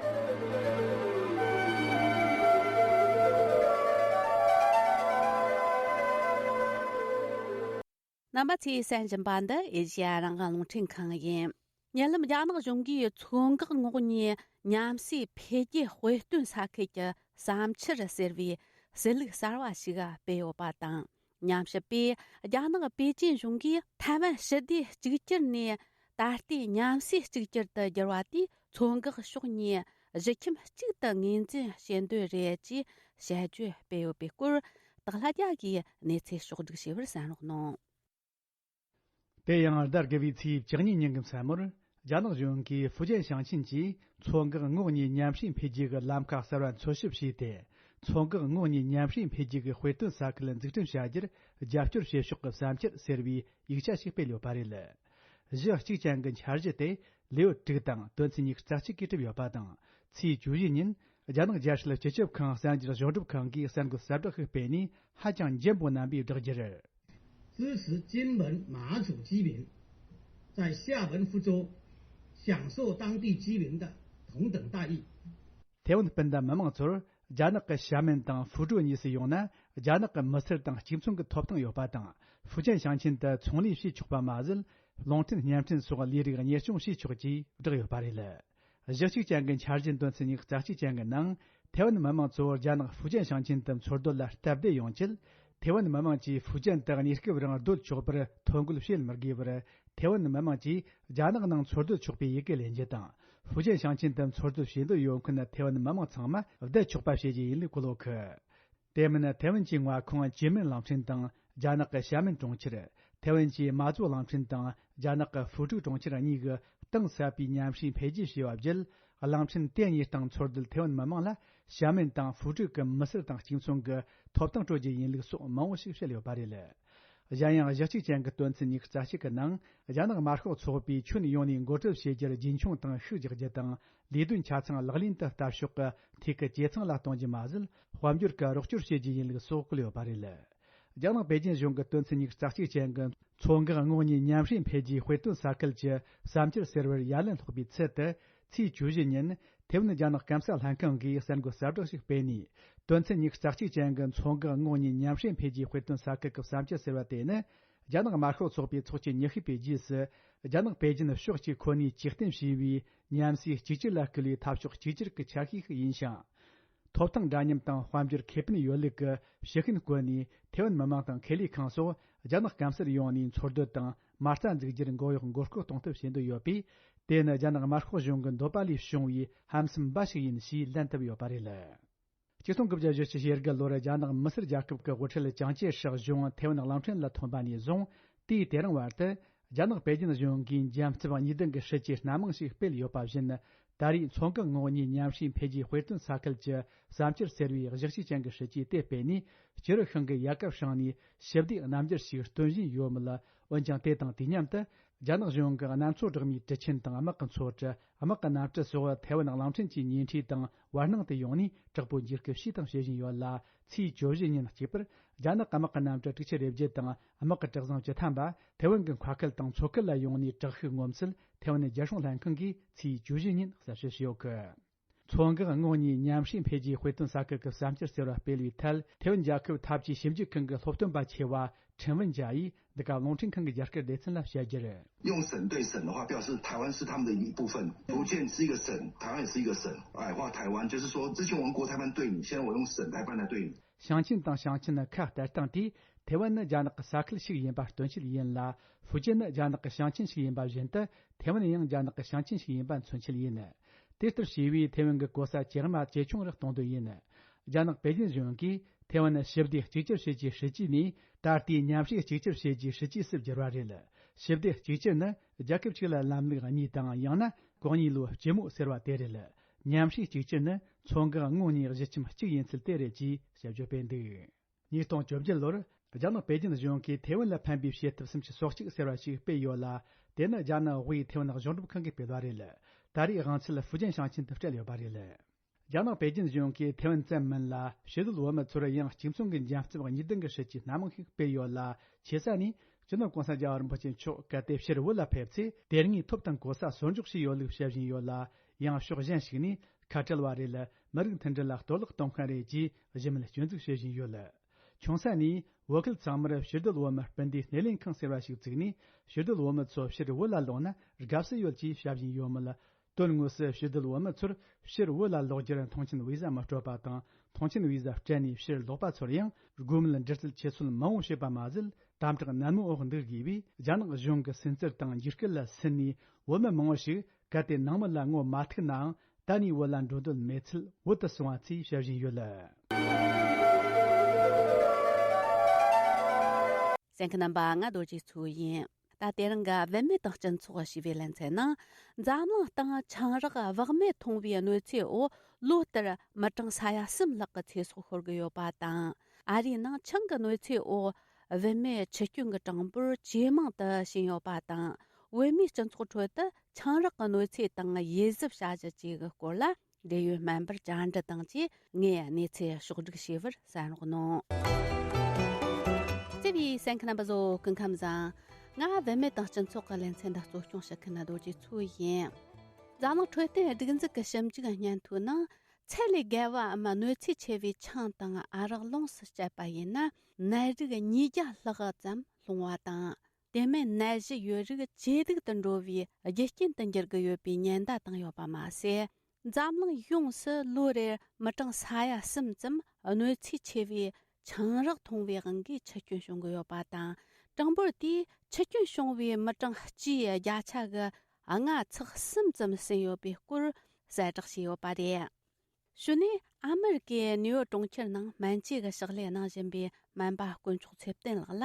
རྣམ་པ་ཚོས་གསན་བཞིན་པ་འདི་ཨེ་ཤེ་ཡ་རང་དབང་རླུང་འཕྲིན་ཁང་ཡིན། ཉེ་ལམ་རྒྱ་ནག་གཞུང་གིས་མཚོ་འགག་ངོགས་གཉིས་མཉམ་ཟས་འཕེལ་རྒྱས་དཔེ་སྟོན་ས་ཁུལ་གྱི་བསམ་འཆར་ཟེར་བའི་གསལ་ལུགས་གསར་བ་ཞིག་སྤེལ་ཡོད་པ་དང་། ཉམས་ཞིབ་པས་རྒྱ་ནག་པེ་ཅིན་གཞུང་གིས་ཐའེ་ཝན་ཞི་བདེ་གཅིག་གྱུར་ནས་ད་ལྟའི་མཉམ་ཟས་གཅིག་གྱུར་དུ་འགྱུར་བ་དེས་མཚོ་འགག་ཕྱོགས་གཉིས་གཞིས་ཁྱིམ་གཅིག་ཏུ་ངོས་འཛིན་བྱེད་འདོད་རེད་ཅེས་དཔྱད་བརྗོད་སྤེལ་ཡོད་པའི་སྐོར། སྟག་ལྷ་རྒྱལ་གྱིས་གནས་ཚུལ་ཕྱོགས་བསྒྲིགས་བྱས་པར་གསན་རོགས་གནང་། དེ་ཡང་ཟླ་དགུ་བའི་ཚེས་བཅུ་གཉིས་ཉིན་གྱི་མཚན་མོར། རྒྱ་ནག་གཞུང་གིས་ཧྥུ་ཅན་ཞིང་ཆེན་གྱིས་མཚོ་འགག་ངོགས་གཉིས་མཉམ་ཞུགས་འཕེལ་རྒྱས་ཀྱི་ལམ་ཁ་གསར་བ་འཚོལ་ཞིབ་བྱས་ཏེ། མཚོ་འགག་ངོགས་གཉིས་མཉམ་ཞུགས་འཕེལ་རྒྱས་ཀྱི་དཔེ་སྟོན་ས་ཁུལ་འཛུགས་སྐྲུན་བྱ་རྒྱུར་རྒྱབ་སྐྱོར་བྱེད་ཕྱོགས་ཀྱི་བསམ་འཆར་ཟེར་བའི་ཡིག་ཆ་ཞིག་སྤེལ་ཡོད་པ་རེད། གཞི་གཅིག་ཅན་གྱི་འཆར་གཞི་དེ་ལེའུ་དྲུག་དང་དོན་ཚན་ཉི་ཤུ་རྩ་གཅིག་གིས་གྲུབ་ཡོད་པ་དང་། ཚེས་བཅུ་བཞི་ཉིན། རྒྱ་ནག་རྒྱལ་སྲིད་སྤྱི་ཁྱབ་ཁང་གསར་འགྱུར་ཕྱོགས་སྒྲིག་ཁང་གིས་གསར་འགོད་གསལ་བསྒྲགས་ཤིག་སྤེལ་ནས་ཧ་ཅང་འཇམ་པོ་རྣམ་པས་བསྒྲགས་རྒྱུར། 支持金门马祖居民在廈门福州享受当地居民的同等待遇。 ཐའེ་ཝན་སྤུན་ཟླ་མི་མང་ཚོར་རྒྱ་ནག་གི་ཤ་མན་དང་ཧྥུ་ཀྲོའུ་གཉིས་སུ་ཡོང་ན་རྒྱ་ནག་གི་མི་སེར་དང་གཅིག་མཚུངས་ཀྱི་ཐོབ་ཐང་ཡོད་པ་དང་། ཧྥུ་ཅན་ཞིང་ཆེན་དུ་ཚོང་ལས་བྱེད་ཆོག་པ་མ་ཟད། རླུང་འཕྲིན་བརྙན་འཕྲིན་སོགས་ལས་རིགས་གཉེར་སྐྱོང་བྱེད་ཆོག་ཅེས་བསྒྲགས་ཡོད་པ་རེད། གཞི་གཅིག་ཅན་གྱི་འཆར་གཞིའི་དོན་ཚན་ཉི་ཤུ་རྩ་གཅིག་ཅན་གྱི་ནང་། ཐའེ་ཝན་མི་མང་ཚོ་རྒྱ་ནག་ཧྥུ་ཅན་ཞིང་ཆེན་དུ་འཚོ་སྡོད་ལ་སྟབས་བདེ་ཡོང་ཆེད། ཐའེ་ཝན་མི་མང་གིས་ཧྥུ་ཅན་དུ་གནས་སྐབས་རིང་སྡོད་ཆོག་པར་ཐོ་འགོད་བྱེད་མི་དགོས་པར། ཐའེ་ཝན་མི་མང་གིས་རྒྱ་ནག་ནང་འཚོ་སྡོད་ཆོག་པའི་ཡི་གེ་ལེན་རྒྱུ་དང་། ཧྥུ་ཅན་ཞིང་ཆེན་དུ་འཚོ་སྡོད་བྱེད་འདོད་ཡོད་མཁན་ཐའེ་ཝན་མི་མང་ཚང་མ་བསྡད་ཆོག་པ་བྱེད་རྒྱུ་ཡིན་ལུགས་གོ་ལོག་གི། དེ་མིན་ཐའེ་ཝན་གྱི་མངའ་ཁོངས་ཅིན་མིན་གླིང་ཕྲན་དང་རྒྱ་ནག་གི་ཤ་མིན་གྲོང་ཁྱེར། ཐའེ་ཝན་གྱི་མ་ཙོ་གླིང་ཕྲན་དང་རྒྱ་ནག་གི་ཧྥུ་ཀྲུའུ་གྲོང་ཁྱེར་གཉིས་ཀྱི་གཏིང་ཟབ་པའི་མཉམ་ཞུགས་འཕེལ་རྒྱས་བྱས་པ་བརྒྱུད། གླིང་ཕྲན་དེ་གཉིས་སྟེང་འཚོ་སྡོད་ཐའེ་ཝན་མི་མང་ལ་ཤ་མིན་དང་ཧྥུ་ཀྲུའུ་གི་མི་སེར་དང་གཅིག་མཚུངས་ཀྱི་ཐོབ་ཐང་སྤྲོད་རྒྱུ་ཡིན་ལུགས་སོགས་མང་བོ་ཞིག་བཤད་ཡོད་པ་རེད། གཞན་ཡང་གཞི་གཅིག་ཅན་གྱི་དོན་ཚན་ཉི་ཤུ་རྩ་གཅིག་གི་ནང་། རྒྱ་ནག་དམར་ཤོག་ཚོགས་པས་ཁྱོན་ཡོངས་ནས་འགོ་ཁྲིད་བྱེད་རྒྱུར་རྒྱུན་འཁྱོངས་དང་ཤུགས་རྒྱག་རྒྱུ་དང་། ལས་དོན་ཆ་ཚང་ལག་ལེན་དུ་བསྟར་ཕྱོགས་ཀྱི་ཐད་ཀྱི་ཇེ་ཚང་ལ་གཏོང་རྒྱུ་མ་ཟད། དཔལ་འབྱོར་གྱི་རོགས་སྐྱོར་བྱེད་རྒྱུ་ཡིན་ལུགས་སོགས་བཀོད་ཡོད་པ་རེད། རྒྱ་ནག་པེ་ཅིན་གཞུང་གི་དོན་ཚན་ཉི་ཤུ་རྩ་གཅིག་ཅན་གྱི་མཚོ་འགག་ངོགས་གཉིས་མཉམ་ཞུགས་འཕེལ་རྒྱས་དཔེ་སྟོན་ས་ཁུལ་གྱི་བསམ་འཆར་ཟེར་བར་ཡ་ལན་སློག་པའི་ཚུལ་དུ། ཚེས་བཅུ་བཞི་ཉིན། ཐེ་ཝན་རྒྱ་ནག་སྐམ་ས་ལྷན་ཁང་གིས་གསར་འགོད་གསལ་བསྒྲགས་ཤིག་སྤེལ་ནས། དོན་ཚན་ཉི་ཤུ་རྩ་གཅིག་ཅན་གྱི་མཚོ་འགག་ངོགས་གཉིས་མཉམ་ཞུགས་འཕེལ་རྒྱས་དཔེ་སྟོན་ས་ཁུལ་གྱི་བསམ་འཆར་ཟེར་བ་དེ་ནི། རྒྱ་ནག་དམར་ཤོག་ཚོགས་པའི་ཚོགས་ཆེན་ཉི་ཤུ་པའི་རྗེས་སུ། རྒྱ་ནག་པེ་ཅིན་ཕྱོགས་གཅིག་ཁོ་ནས་ཇུས་གཏན་བྱས་པའི་མཉམ་ཟས་གཅིག་གྱུར་ལ་བསྐུལ་བའི་འཐབ་ཕྱོགས་གཅིག་གྱུར་གྱི་ཆ་ཤས་ཤིག་ཡིན་ཞིང་། ཐོབ་ཐང་འདྲ་མཉམ་དང་དཔལ་འབྱོར་ཁེ་ཕན་ཡོད་ལུགས་ཀྱི་ཕྱི་ཤུན་བཀོད་ནས། ཐེ་ཝན་མི་མང་དང་ཁེ་ལས་ཁང་སོགས་རྒྱ་ནག་སྐམ་སར་ཡོང་ནས་འཚོ་སྡོད་དང་མ་རྩ་འཛུགས་རྒྱུར་མགོ་གཡོག་མགོ་སྐོར་གཏོང་ཐབས་བྱེད་འདོད་ཡོད་པས། དེ་ནི་རྒྱ་ནག་དམར་ཤོག་གཞུང་གི་འདོད་པ་ལས་བྱུང་བའི་ཧམ་སེམས་འབའ་ཞིག་ཡིན་ཞེས་ལན་བཏབ་ཡོད་པ་རེད། ཆིག་སྟོང་དགུ་བརྒྱ་བཞི་བཅུ་ཞེ་དགུ་ལོར་རྒྱ་ནག་མི་སེར་རྒྱལ་ཁབ་ཀྱི་དབུ་ཁྲིད་ཅང་ཅེ་ཧྲག་གཞུང་ཐེ་ཝན་གླིང་ཕྲན་ལ་ཐོན་པ་ནས་བཟུང་། དུས་དེ་རིང་བར་དུ། རྒྱ་ནག་པེ་ཅིན་གཞུང་གིས་འཇམ་རྩུབ་གཉིས་ལྡན་གྱི་སྲིད་ཇུས་སྣ་མང་ཞིག་སྤེལ་ཡོད་པ་བཞིན། ད་རེས་མཚོ་འགག་ངོགས་གཉིས་མཉམ་ཞུགས་འཕེལ་རྒྱས་དཔེ་སྟོན་ས་ཁུལ་གྱི་བསམ་འཆར་ཟེར་བའི་གཞི་གཅིག་ཅན་གྱི་སྲིད་ཇུས་དེ་སྤེལ་ནས། སྤྱི་རུ་ཤིང་གི་ཡལ་ག་བསྲིངས་ནས་ཞི་བདེའི་རྣམ་འགྱུར་ཞིག་སྟོན་བཞིན་ཡོད་མོད། འོན་ཀྱང་། དེ་དང་དུས་མཉམ་དུ། རྒྱ་ནག་གཞུང་གི་གནམ་མཚོ་སྦྲགས་མའི་གྲུ་ཆེན་དང་དམག་གི་མཚོ་གྲུ། དམག་གི་གནམ་གྲུ་སོགས་ཐེ་ཝན་གླིང་ཕྲན་གྱི་ཉེ་འཁྲིས་དང་བར་སྣང་དུ་ཡོང་ནས་དྲག་པོའི་འཇིགས་སྐུལ་བྱས་དང་བྱེད་བཞིན་ཡོད་ལ། ཚེས་བཅུ་བཞི་ཉིན་གཅིག་པར་རྒྱ་ནག་དམག་གི་གནམ་གྲུ་དྲུག་ཅུ་རེ་བརྒྱད་དང་དམག་གི་གྲུ་གཟིངས་བཅུ་ཐམ་པ་ཐེ་ཝན་གྱི་མཁར་ཁུལ་དང་མཚོ་ཁུལ་ལ་ཡོང་ནས་དྲག་ཤུགས་ངོམ་ཚུལ་ཐེ་ཝན་རྒྱལ་སྲུང་ལྷན་ཁང་གིས་ཚེས་བཅུ་བཞི་ཉིན་གསལ་བཤད་བྱས་ཡོད་གི། མཚོ་འགག་ངོགས་གཉིས་མཉམ་ཞུགས་འཕེལ་རྒྱས་དཔེ་སྟོན་ས་ཁུལ་གྱི་བསམ་འཆར་ཟེར་བ་སྤེལ་བའི་ཐད། ཐེ་ཝན་རྒྱལ་ཁབ་འཐབ་ཇུས་ཞིབ་འཇུག་ཁང་གི་སློབ་སྟོན་པ་ཆེ་བ་ཁྲིན་ཝུན་ཇཱ་ཡིས་འདི་ག་རླུང་འཕྲིན་ཁང་གི་རྒྱ་སྐད་སྡེ་ཚན་ལ་བཤད་རྒྱུར། 用省对省的话，表示台湾是他们的一部分，福建是一个省，台湾也是一个省。矮化台湾，就是说，之前我用国台办对你，现在我用省台办来对你。 ཞིང་ཆེན་དང་ཞིང་ཆེན་ཁ་གཏད་སྟངས་དེས་ཐེ་ཝན་ནི་རྒྱ་ནག་གི་ས་ཁུལ་ཞིག་ཡིན་པ་སྟོན་ཆེད་ཡིན་ལ། ཧྥུ་ཅན་ནི་རྒྱ་ནག་གི་ཞིང་ཆེན་ཞིག་ཡིན་པ་བཞིན་དུ། ཐེ་ཝན་ཡང་རྒྱ་ནག་གི་ཞིང་ཆེན་ཞིག་ཡིན་པ་མཚོན་ཆེད་ཡིན། དེ་ལྟར་བྱས་པས་ཐེ་ཝན་གྱི་གོ་ས་ཇེ་དམའ་ཇེ་ཆུང་རུ་གཏོང་འདོད་ཡིན། རྒྱ་ནག་པེ་ཅིན་གཞུང་གིས་ཐེ་ཝན་ཞི་བདེ་གཅིག་གྱུར་བྱེད་རྒྱུའི་སྲིད་ཇུས་ནས། ད་ལྟའི་མཉམ་ཞུགས་གཅིག་གྱུར་བྱེད་རྒྱུའི་སྲིད་ཇུས་སུ་བསྒྱུར་བ་རེད། ཞི་བདེ་གཅིག་གྱུར་ནི། རྒྱལ་ཁབ་གཅིག་ལ་ལམ་ལུགས་གཉིས་དང་། ཡང་ན་གོ་གཉིས་ལོའི་སྤྱི་མོ་ཟེར་བ་དེ་རེད། མཉམ་ཞུགས་གཅིག་གྱུར་ནི་མཚོ་འགག་ངོགས་གཉིས་གཞིས་ཁྱིམ་གཅིག་ཡིན་ཚུལ་དེ་རེད་ཅེས་དཔྱད་བརྗོད་སྤེལ་འདུག། ཉིས་སྟོང་བཅོ་བརྒྱད་ལོར་རྒྱ་ནག་པེ་ཅིན་གཞུང་གིས་ཐེ་ཝན་ལ་ཕན་པའི་བྱེད་ཐབས་སུམ་ཅུ་སོ་གཅིག་ཟེར་བ་ཞིག་སྤེལ་ཡོད་ལ། དེ་ནི་རྒྱ་ནག་དབུས་ཐེ་ཝན་གཞུང་སྒྲུབ་ཁང་གིས་སྤེལ་བ་རེད། ད་རེས་དབང་ཚད་ཧྥུ་ཅན་ཞིང་ཆེན་དུ་སྤྲད་ཡོད་པ་རེད། རྒྱ་ནག་པེ་ཅིན་གཞུང་གིས་ཐེ་ཝན་ཙམ་མིན་ལ། ཕྱི་སྡོད་བོད་མི་ཚོར་ཡང་གཅིག་མཚུངས་ཀྱི་འཇམ་རྩུབ་གཉིས་ལྡན་གྱི་སྲིད་ཇུས་སྣ་མང་ཞིག་སྤེལ་ཡོད་ལ། ཆེ་ས་ནས་སྤྱི་ནོར་གོང་ས་རྒྱལ་བ་རིན་པོ་ཆེ་མཆོག་གལ་ཏེ་ཕྱིར་བོད་ལ་ཕེབས་ཚེ། དེ་སྔའི་ཐོབ་དང་གོ་ས་སོར་འཇོག་བྱས་ཡོད་ལུགས་བཤད་བཞིན་ཡོད་ལ། ཡང་ཕྱོགས་གཞན་ཞིག་ནས་ཁ་བྲལ་བ་རེད། མི་རིགས་མཐུན་སྒྲིལ་ལ་གཏོར་བརླག་གཏོང་མཁན་རེད་ཅེས་གཞི་མེད་སྐྱོན་འཛུགས་བྱེད་བཞིན་ཡོད། ཆུང་ས་ནས་བོད་ཁུལ་ཚང་མར་ཕྱིར་སྡོད་བོད་མི་སྤུན་ཟླའི་སྣེ་ལེན་ཁང་ཟེར་བ་ཞིག་བཙུགས་ནས། ཕྱིར་སྡོད་བོད་མི་ཚོ་ཕྱིར་བོད་ལ་ལོག་ན་དགའ་བསུ་ཡོད་ཅེས་བྱ་བཞིན་ཡོད་མོད། དོན་དངོས་སུ་ཕྱིར་སྡོད་བོད་མི་ཚོར་ཕྱིར་བོད་ལ་ལོག་རྒྱུར་མཐོང་མཆན་བི་ཟ་མི་སྤྲོད་པ་དང་། མཐོང་མཆན་བི་ཟ་སྤྲད་ནས་ཕྱིར་ལོག་པ་ཚོར་ཡང་། དགོས་མེད་འདྲི་རྩད་ཆེད་སོད་མང་བོ་བྱེད་པ་མ་ཟད། དམ་དྲག་ནན་མོའི་འོག་འདུག་དགོས་པས། རྒྱ་ནག་གཞུང་གི་སུན་གཙེར་དང་འཇིགས་སྐུལ་ལ་སུན་ནས། བོད་མི་མང་བོ་ཞིག་གལ་ཏེ་ནང་མི་ལ་ངོ་མ་ཐུག་ནའང་། ད་ནས་བོད་ལ་འགྲོ་འདོད་མེད་ཚུལ་བོད་དུ་སོང་བ་ཚོས་བཤད་བཞིན་ཡོད། གསན་མཁན་རྣམ་པ། ང་རྡོ་རྗེ་མཚོ་ཡིན། ད་དེ་རིང་གི་བུད་མེད་དང་སྤྱི་ཚོགས་ཞེས་པའི་ལེ་ཚན་ནང་། འཛམ་གླིང་སྟེང་ཆང་རག་བག་མེད་འཐུང་བའི་གནོད་འཚེའི་འོག་ལོ་ལྟར་མི་གྲངས་ས་ཡ་གསུམ་ལྷག་གི་ཚེ་སྲོག་ཤོར་གི་ཡོད་པ་དང་། ཨ་རིའི་ནང་ཆང་གི་གནོད་འཚེའི་འོག་བུད་མེད་འཆི་སྐྱོན་གྱི་གྲངས་འབོར་ཇེ་མང་དུ་ཕྱིན་ཡོད་པ་དང་། བོད་མིའི་སྤྱི་ཚོགས་ཁྲོད་དུ་ཆང་རག་གི་གནོད་འཚེ་དང་དབྱེ་གཟབ་བྱ་གཞི་བཅས་ཀྱི་སྐོར་ལ། འབྲེལ་ཡོད་སྨན་པ་བཅར་འདྲི་དང་བཅས་ངས་གནས་ཚུལ་ཕྱོགས་སྒྲིག་བྱས་པར་གསན་རོགས་གནང་། བརྩེ་བའི་གསན་མཁན་རྣམ་པ་ཚོ། སྐུ་ཁམས་བཟང་། ང་བུད་མེད་དང་སྤྱི་ཚོགས་ཀྱི་ལེ་ཚན་འདི་གཙོ་སྐྱོང་བྱེད་མཁན་རྡོ་རྗེ་མཚོ་ཡིན། འཛམ་གླིང་འཕྲོད་བསྟེན་སྒྲིག་འཛུགས་ཀྱི་ཞིབ་འཇུག་སྙན་ཐོའི་ནང་། ཚད་ལས་བརྒལ་བའམ་གནོད་འཚེ་ཆེ་བའི་ཆང་དང་ཨ་རག་ལོངས་སུ་སྤྱད་པ་ཡིན་ན། ནད་རིགས་ཉིས་བརྒྱ་ལྷག་ཙམ་སློང་བ་དང་། དེ་མིན་ནད་གཞི་ཡོད་རིགས་ཇེ་སྡུག་ཏུ་འགྲོ་བའི་རྒྱུ་རྐྱེན་དུ་འགྱུར་གྱི་ཡོད་པའི་ཉེན་བརྡ་བཏང་ཡོད་པ་མ་ཟད། འཛམ་གླིང་ཡོངས་སུ་ལོ་རེར་མི་གྲངས་ས་ཡ་གསུམ་ཙམ་གནོད་འཚེ་ཆེ་བའི་ཆང་རག་འཐུང་བའི་དབང་གིས་འཆི་སྐྱོན་བྱུང་གི་ཡོད་པ་དང་། གྲངས་འབོར་དེས་འཆི་སྐྱོན་བྱུང་བའི་མི་གྲངས་སྤྱིའི་བརྒྱ་ཆ་གི་ལྔ་ཚེག་གསུམ་ཙམ་ཟིན་ཡོད་པའི་སྐོར་གསལ་བསྒྲགས་བྱས་ཡོད་པ་རེད། གཞུག་ནས་ཨ་མི་རི་ཀའི་ནིའུ་ཡོག་གྲོང་ཁྱེར་ནང་སྨན་བཅོས་ཀྱི་ཕྱག་ལས་གནང་བཞིན་པའི་སྨན་པ་དཀོན་མཆོག་ཚེ་བརྟན་ལགས་ལ་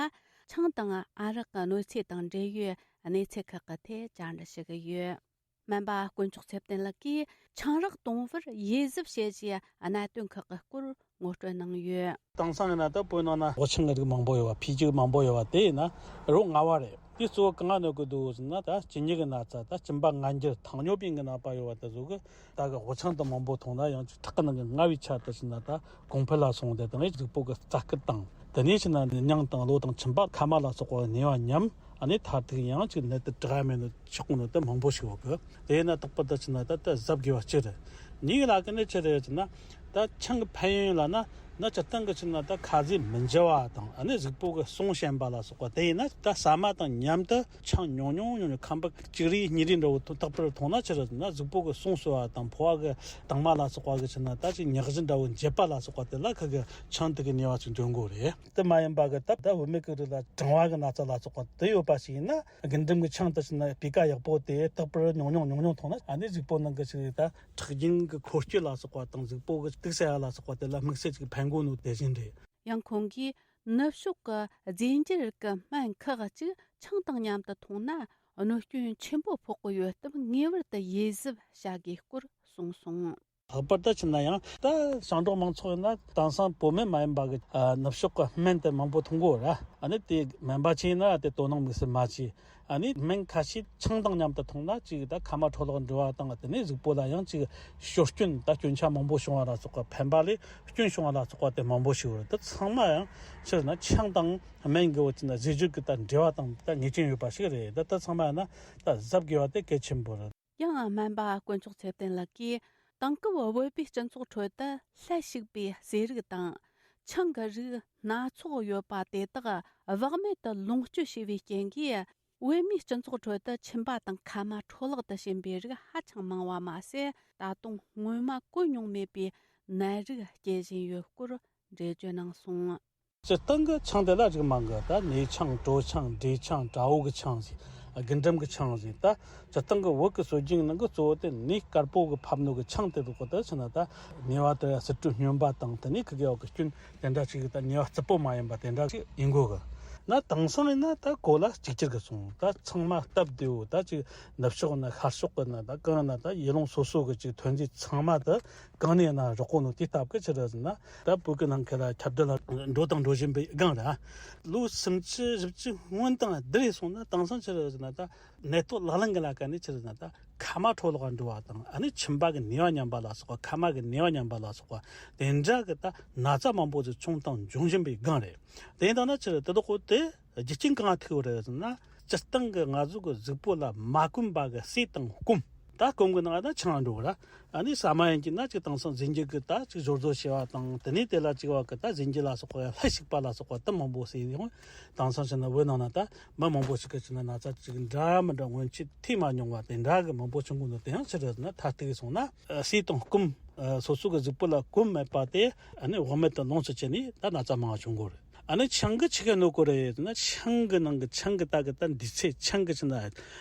ཆང་དང་ཨ་རག་གི་གནོད་འཚེ་དང་འབྲེལ་ཡོད་གནས་ཚུལ་ཁག་གི་ཐད་བཅར་འདྲི་ཞུ་གི་ཡོད། སྨན་པ་དཀོན་མཆོག་ཚེ་བརྟན་ལགས་ཀྱིས་ཆང་རག་གཏོང་བར་དབྱེ་གཟབ་བྱེད་ཅེས་གནད་དོན་ཁག་གི་སྐོར་ངོ་སྤྲོད་གནང་ཡོད། དེང་སང་ཡིན་ན་ད་བོད་ནང་ན་སྦོ་ཆང་གི་རིགས་མང་པོ་ཡོད་པ། ཕིའུ་ཅི་མང་པོ་ཡོད་པ་དེ་ཡིན་ན་རོ་ལྔ་བ་རེད། དེ་གཙོ་བོ་གང་གནོད་ཀྱི་འདུག་ཟེར་ན། ད་གཅིན་སྙི་གི་ན་ཚ། ད་གཅིན་པ་ངར་འགྱུར།糖尿病གི་ནད་པ་ཡོད་པ་དེ་ཚོ་གི་ད་གི་སྦོ་ཆང་དེ་མང་པོ་འཐུང་ན་ཡང་ཅིག་ཁྲག་གི་ནང་གི་མངར་བའི་ཆ་དེ་ཟེར་ན་ད་གོང་འཕེལ་ལ་སོང་སྟེ། དང་གཟུགས་པོ་གི་རྩ་སྐུད་དང་། དེ་ནས་ཕྱིན་ན་སྙིང་དང་གློ་དང་མཆིན་པ་མཁལ་མ་ལ་སོགས་པ་ནད་པ་ཉམས། ཨ་ནི་མཐར་ཐུག་ཡང་ཅིག་ནད་དེ་དྲག་མེད་ནོ་ཆགས་ནོ་དེ་མང་པོ་ཞིག་ཡོད་གི། དེ་ཡིན་ན་རྟག་པར་ད་ཕྱིན་ན་ད་ད་གཟབ་དགོས་པ་ཅི་རེད། གཉིས་ལ་གི་ནི་ཅི་རེད་ཟེར་ན། ད་ཆང་གི་ཕན་ཡོན་ལ་ན་ན་སྤྱིར་བཏང་གི་ཕྱིན་ན་ད་ཁ་ཟས་མི་འཇུ་བ་དང་། ཨ་ནི་གཟུགས་པོ་གི་ཟུངས་ཞན་པ་ལ་སོགས་པ། དེ་ཡིན་ན་ད་ཟ་མ་དང་མཉམ་དུ་ཆང་ཉུང་ཉུང་ཉུང་ཉུང་ཁམ་བུ་གཅིག་རེ་གཉིས་རེ་འདྲ་བོ་རྟག་པར་འཐུང་ན་ཅི་རེད་ཟེར་ན། གཟུགས་པོ་གི་ཟུངས་གསོ་བ་དང་། ཕོ་བ་གི་དྭངས་མ་ལ་སོགས་པ་གི་ཕྱིན་ན་ད་ཅིག་མྱག་གཞི་འདྲ་བོ་འབྱེད་པ་ལ་སོགས་པ་དེ་ལ་ཁ་གི་ཆང་དེ་གི་ནུས་པ་ཅིག་འདོན་དགོས་རེད། དེ་མ་ཡིན་པ་གི་ད་ད་བུད་མེད་ཀྱི་རིགས་ལ་གྲང་བ་གི་ན་ཚ་ལ་སོགས་པ་དེ་ཡོད་པ་ཞིག་ཡིན་ན། རྒུན་འབྲུམ་གྱི་ཆང་དེ་ཕྱིན་ན་སྤུས་ཀ་ཡག་པོ་དེ་རྟག་པར་ཉུང་ཉུང་ཉུང་ཉུང་འཐུང་ན། ཨ་ནི་གཟུགས་པོ་ནང་གི་ཅིག་ད་ཁྲག་རྒྱུན་གྱི་འཁོར་སྐྱོད་ལ་སོགས་པ་དང་། གཟུགས་པོ་གི་དུག་སེལ་ཡ་ལ་སོགས་པ་དེ་ལ་དམིགས་བསལ་ཅིག་ཕན་གོ་ནོ་དེ་བཞིན་རེད། ཡང་ཁོང་གིས་ནུབ་ཕྱོགས་ཀྱི་རྫས་འགྱུར་གྱི་སྨན་ཁག་ཅིག་ཆང་དང་མཉམ་དུ་འཐུང་ན་གནོད་སྐྱོན་ཆེན་པོ་ཕོག་གི་ཡོད་སྟབས། ངེས་པར་དུ་དབྱེ་གཟབ་བྱ་དགོས་སྐོར་གསུངས་སོང་། ལྷག་པར་དུ་ཕྱིན་ན་ཡང་ད་ཞིང་འབྲོག་མང་ཚོགས་ཡིན་ན་དེང་སང་བོད་སྨན་མ་ཡིན་པ་གི་ཨ་ནུབ་ཕྱོགས་ཀྱི་སྨན་དེ་མང་པོ་འཐུང་གི་ཡོད་ར། ཨ་ནི་དེ་སྨན་པ་ཅིག་ཡིན་ན་དེ་དོ་སྣང་དམིགས་བསལ་མ་བྱས། ཨ་ནི་སྨན་ཁ་ཤས་ཆང་དང་མཉམ་དུ་འཐུང་ན་ཅིག་ད་མཁལ་མ་འཕྲོ་བརླག་འགྲོ་བ་དང་། དེ་ནས་གཟུགས་པོ་ལ་ཡང་ཅིག་སྐྱོན་སྐྱོན་ད་སྐྱོན་ཆ་མང་པོ་བྱུང་བ་ལ་སོགས་པ། ཕན་པ་ལས་སྐྱོན་བྱུང་བ་ལ་སོགས་པ་དེ་མང་པོ་ཞིག་ཡོད་རེད། དེ་ཚང་མ་ཡང་ཕྱིར་ན་ཆང་དང་སྨན་གྱི་བོད་ཀྱི་ན་ཟས་བཅུད་ཀྱི་ད་འབྲེལ་བ་དང་ད་ངེས་ཅན་ཡོད་པ་ཞིག་རེད། ད་ད་ཚང་མ་ཡང་ན་ད་གཟབ་དགོས་པ་དེ་གལ་ཆེན་པོ་རེད། ཡང་སྨན་པ་དཀོན་མཆོག་ཚེ་བརྟན་ལགས་ཀྱིས། དེང་སྐབས་བོད་པའི་སྤྱི་ཚོགས་ཁྲོད་དུ་ལྷད་ཞུགས་པའི་ཟས་རིགས་དང་། ཆང་གི་རིགས་སྣ་ཚོགས་ཡོད་པ་དེ་དག་བག་མེད་དུ་ལོངས་སྤྱོད་བྱས་པའི་རྐྱེན་གྱིས། བོད་མིའི་སྤྱི་ཚོགས་ཁྲོད་དུ་མཆིན་པ་དང་མཁལ་མ་འཕྲོ་བརླག་ཏུ་ཕྱིན་པའི་རིགས་ཧ་ཅང་མང་བ་མ་ཟད། ད་དུང་སྔོན་མ་གོ་མྱོང་མེད་པའི་ནད་རིགས་སྐྱེ་བཞིན་ཡོད་སྐོར་འགྲེལ་བརྗོད་གནང་སོང་། སྤྱིར་བཏང་གི་ཆང་དེ་ལ་རིགས་མང་གི། ད་ནས་ཆང་། གྲོ་ཆང་། འབྲས་ཆང་། དགྲ་བོ་གི་ཆང་ཟེར། རྒུན་འབྲུམ་གི་ཆང་ཟེར། ད་སྤྱིར་བཏང་གི་བོད་ཀྱི་སྲོལ་རྒྱུན་ནང་གི་གཙོ་བོ་དེ་ནས་དཀར་པོ་གི་ཕབ་ནོ་གི་ཆང་དེ་རུ་གོ་དེ་ཕྱིན་ན། ད་ནས་པ་དེ་ཟེ་འབྲུ་སྨྱོན་པ་དང་། དེ་ནས་ཁི་གེ་བ་གི་སྐྱོན་དེ་འདྲ་ཅིག་ད་ནས་པ་རྩུབ་པོ་མ་ཡིན་པ་དེ་འདྲ་ཅིག་ཡིན་དགོས་གི། ན་དེང་སང་ཡིན་ན་ད་གོ་ལ་གཅིག་གྱུར་གི་སོང་། ད་ཚང་མ་སྟབས་བདེ་བོ། ད་ཅིག་ནུབ་ཕྱོགས་ན་ཤར་ཕྱོགས་གི་ན། ད་གང་ན་ད་ཡུལ་ལུང་སོ་སོ་གི་ཅིག་ཐོན་རྫས་ཚང་མ་ད་གང་ནས་ན་རག་གོ་ནོ་དེ་སྟབས་གི་ཕྱིར་ཟེར་ན། ད་བོད་ཀྱི་ནང་ཁུལ་ལ་ཁྱབ་གདལ་ལ་འགྲོ་དང་འགྲོ་བཞིན་པའི་སྒང་ར། ལོ་སུམ་ཅུ་བཞི་བཅུ་སྔོན་དང་བསྡུར་སོང་ན། དེང་སང་ཕྱིར་ཟེར་ན་ད་ནད་ཐོག་ལག་ལེན་གི་ལ་ཀ་ནས་ཕྱིར་ཟེར་ན། ད་མཁལ་མ་འཕྲོ་བརླག་འགྲོ་བ་དང་། ཨ་ནི་མཆིན་པ་གི་ནུས་པ་ཉམས་པ་ལ་སོགས་པ། མཁལ་མ་གི་ནུས་པ་ཉམས་པ་ལ་སོགས་པ། དེ་འདྲ་གི་ད་ན་ཚ་མང་པོ་ཞིག་བྱུང་དང་འབྱུང་བཞིན་པའི་སྒང་རེད། དེ་ཡིན་ད་ན་ཕྱིར་དེ་དག་གོ་དེ་རྒྱུ་རྐྱེན་གང་ཐུག་རེད་ཟེར་ན། སྤྱིར་བཏང་གི་ང་ཚོ་གི་གཟུགས་པོ་ལ་མ་གོམས་པ་གི་ཟས་དང་སྐོམ། ད་ ད་སྐོམ་གི་ནང་ད་ཆང་འགྲོ་ར། ཨ་ནི་ཟ་མ་ཡིན་གྱི་ན་ཅིག་དེང་སང་རྫས་འགྱུར་གི་ད་ཅིག་སྦྱོར་བཟོ་བྱས་པ་དང་། དེ་ནས་དེ་ལ་ཅིག་བ་གི་ད་རྫས་འགྱུར་ལ་སོགས་པ་ལྷད་ཞིག་པ་ལ་སོགས་པ་ད་མང་པོ་ཟེར་ཡོང་། དེང་སང་ཕྱིན་ན་བོད་ནང་ན་ད་མི་མང་པོ་ཞིག་གི་ཕྱིན་ན་ན་ཚ་ཅིག་འདྲ་མི་འདྲ་སྔོན་ཆད་ཐོས་མ་མྱོང་བ་དེ་འདྲ་གི་མང་པོ་བྱུང་གི་འདུག་དེ་ཡང་ཕྱིར་ན་མཐར་གཏུགས་སོང་ན། ཟས་དང་སྐོམ། སོ་སོ་གི་གཟུགས་པོ་ལ་སྐོམ་མེད་པ་དེ་ཨ་ནི་བག་མེད་དུ་ལོངས་སུ་སྤྱད་ནས་ད་ན་ཚ་མང་བ་བྱུང་གི་རེད། ཨ་ནི་ཆང་གིས་ཆི་ག་གནོད་གོ་རེད་ཟེར་ན། ཆང་གི་ནང་གི་ཆང་གི་ད་གི་ད་འདི་ཚེ་ཆང་གི་ཕྱིན་ན་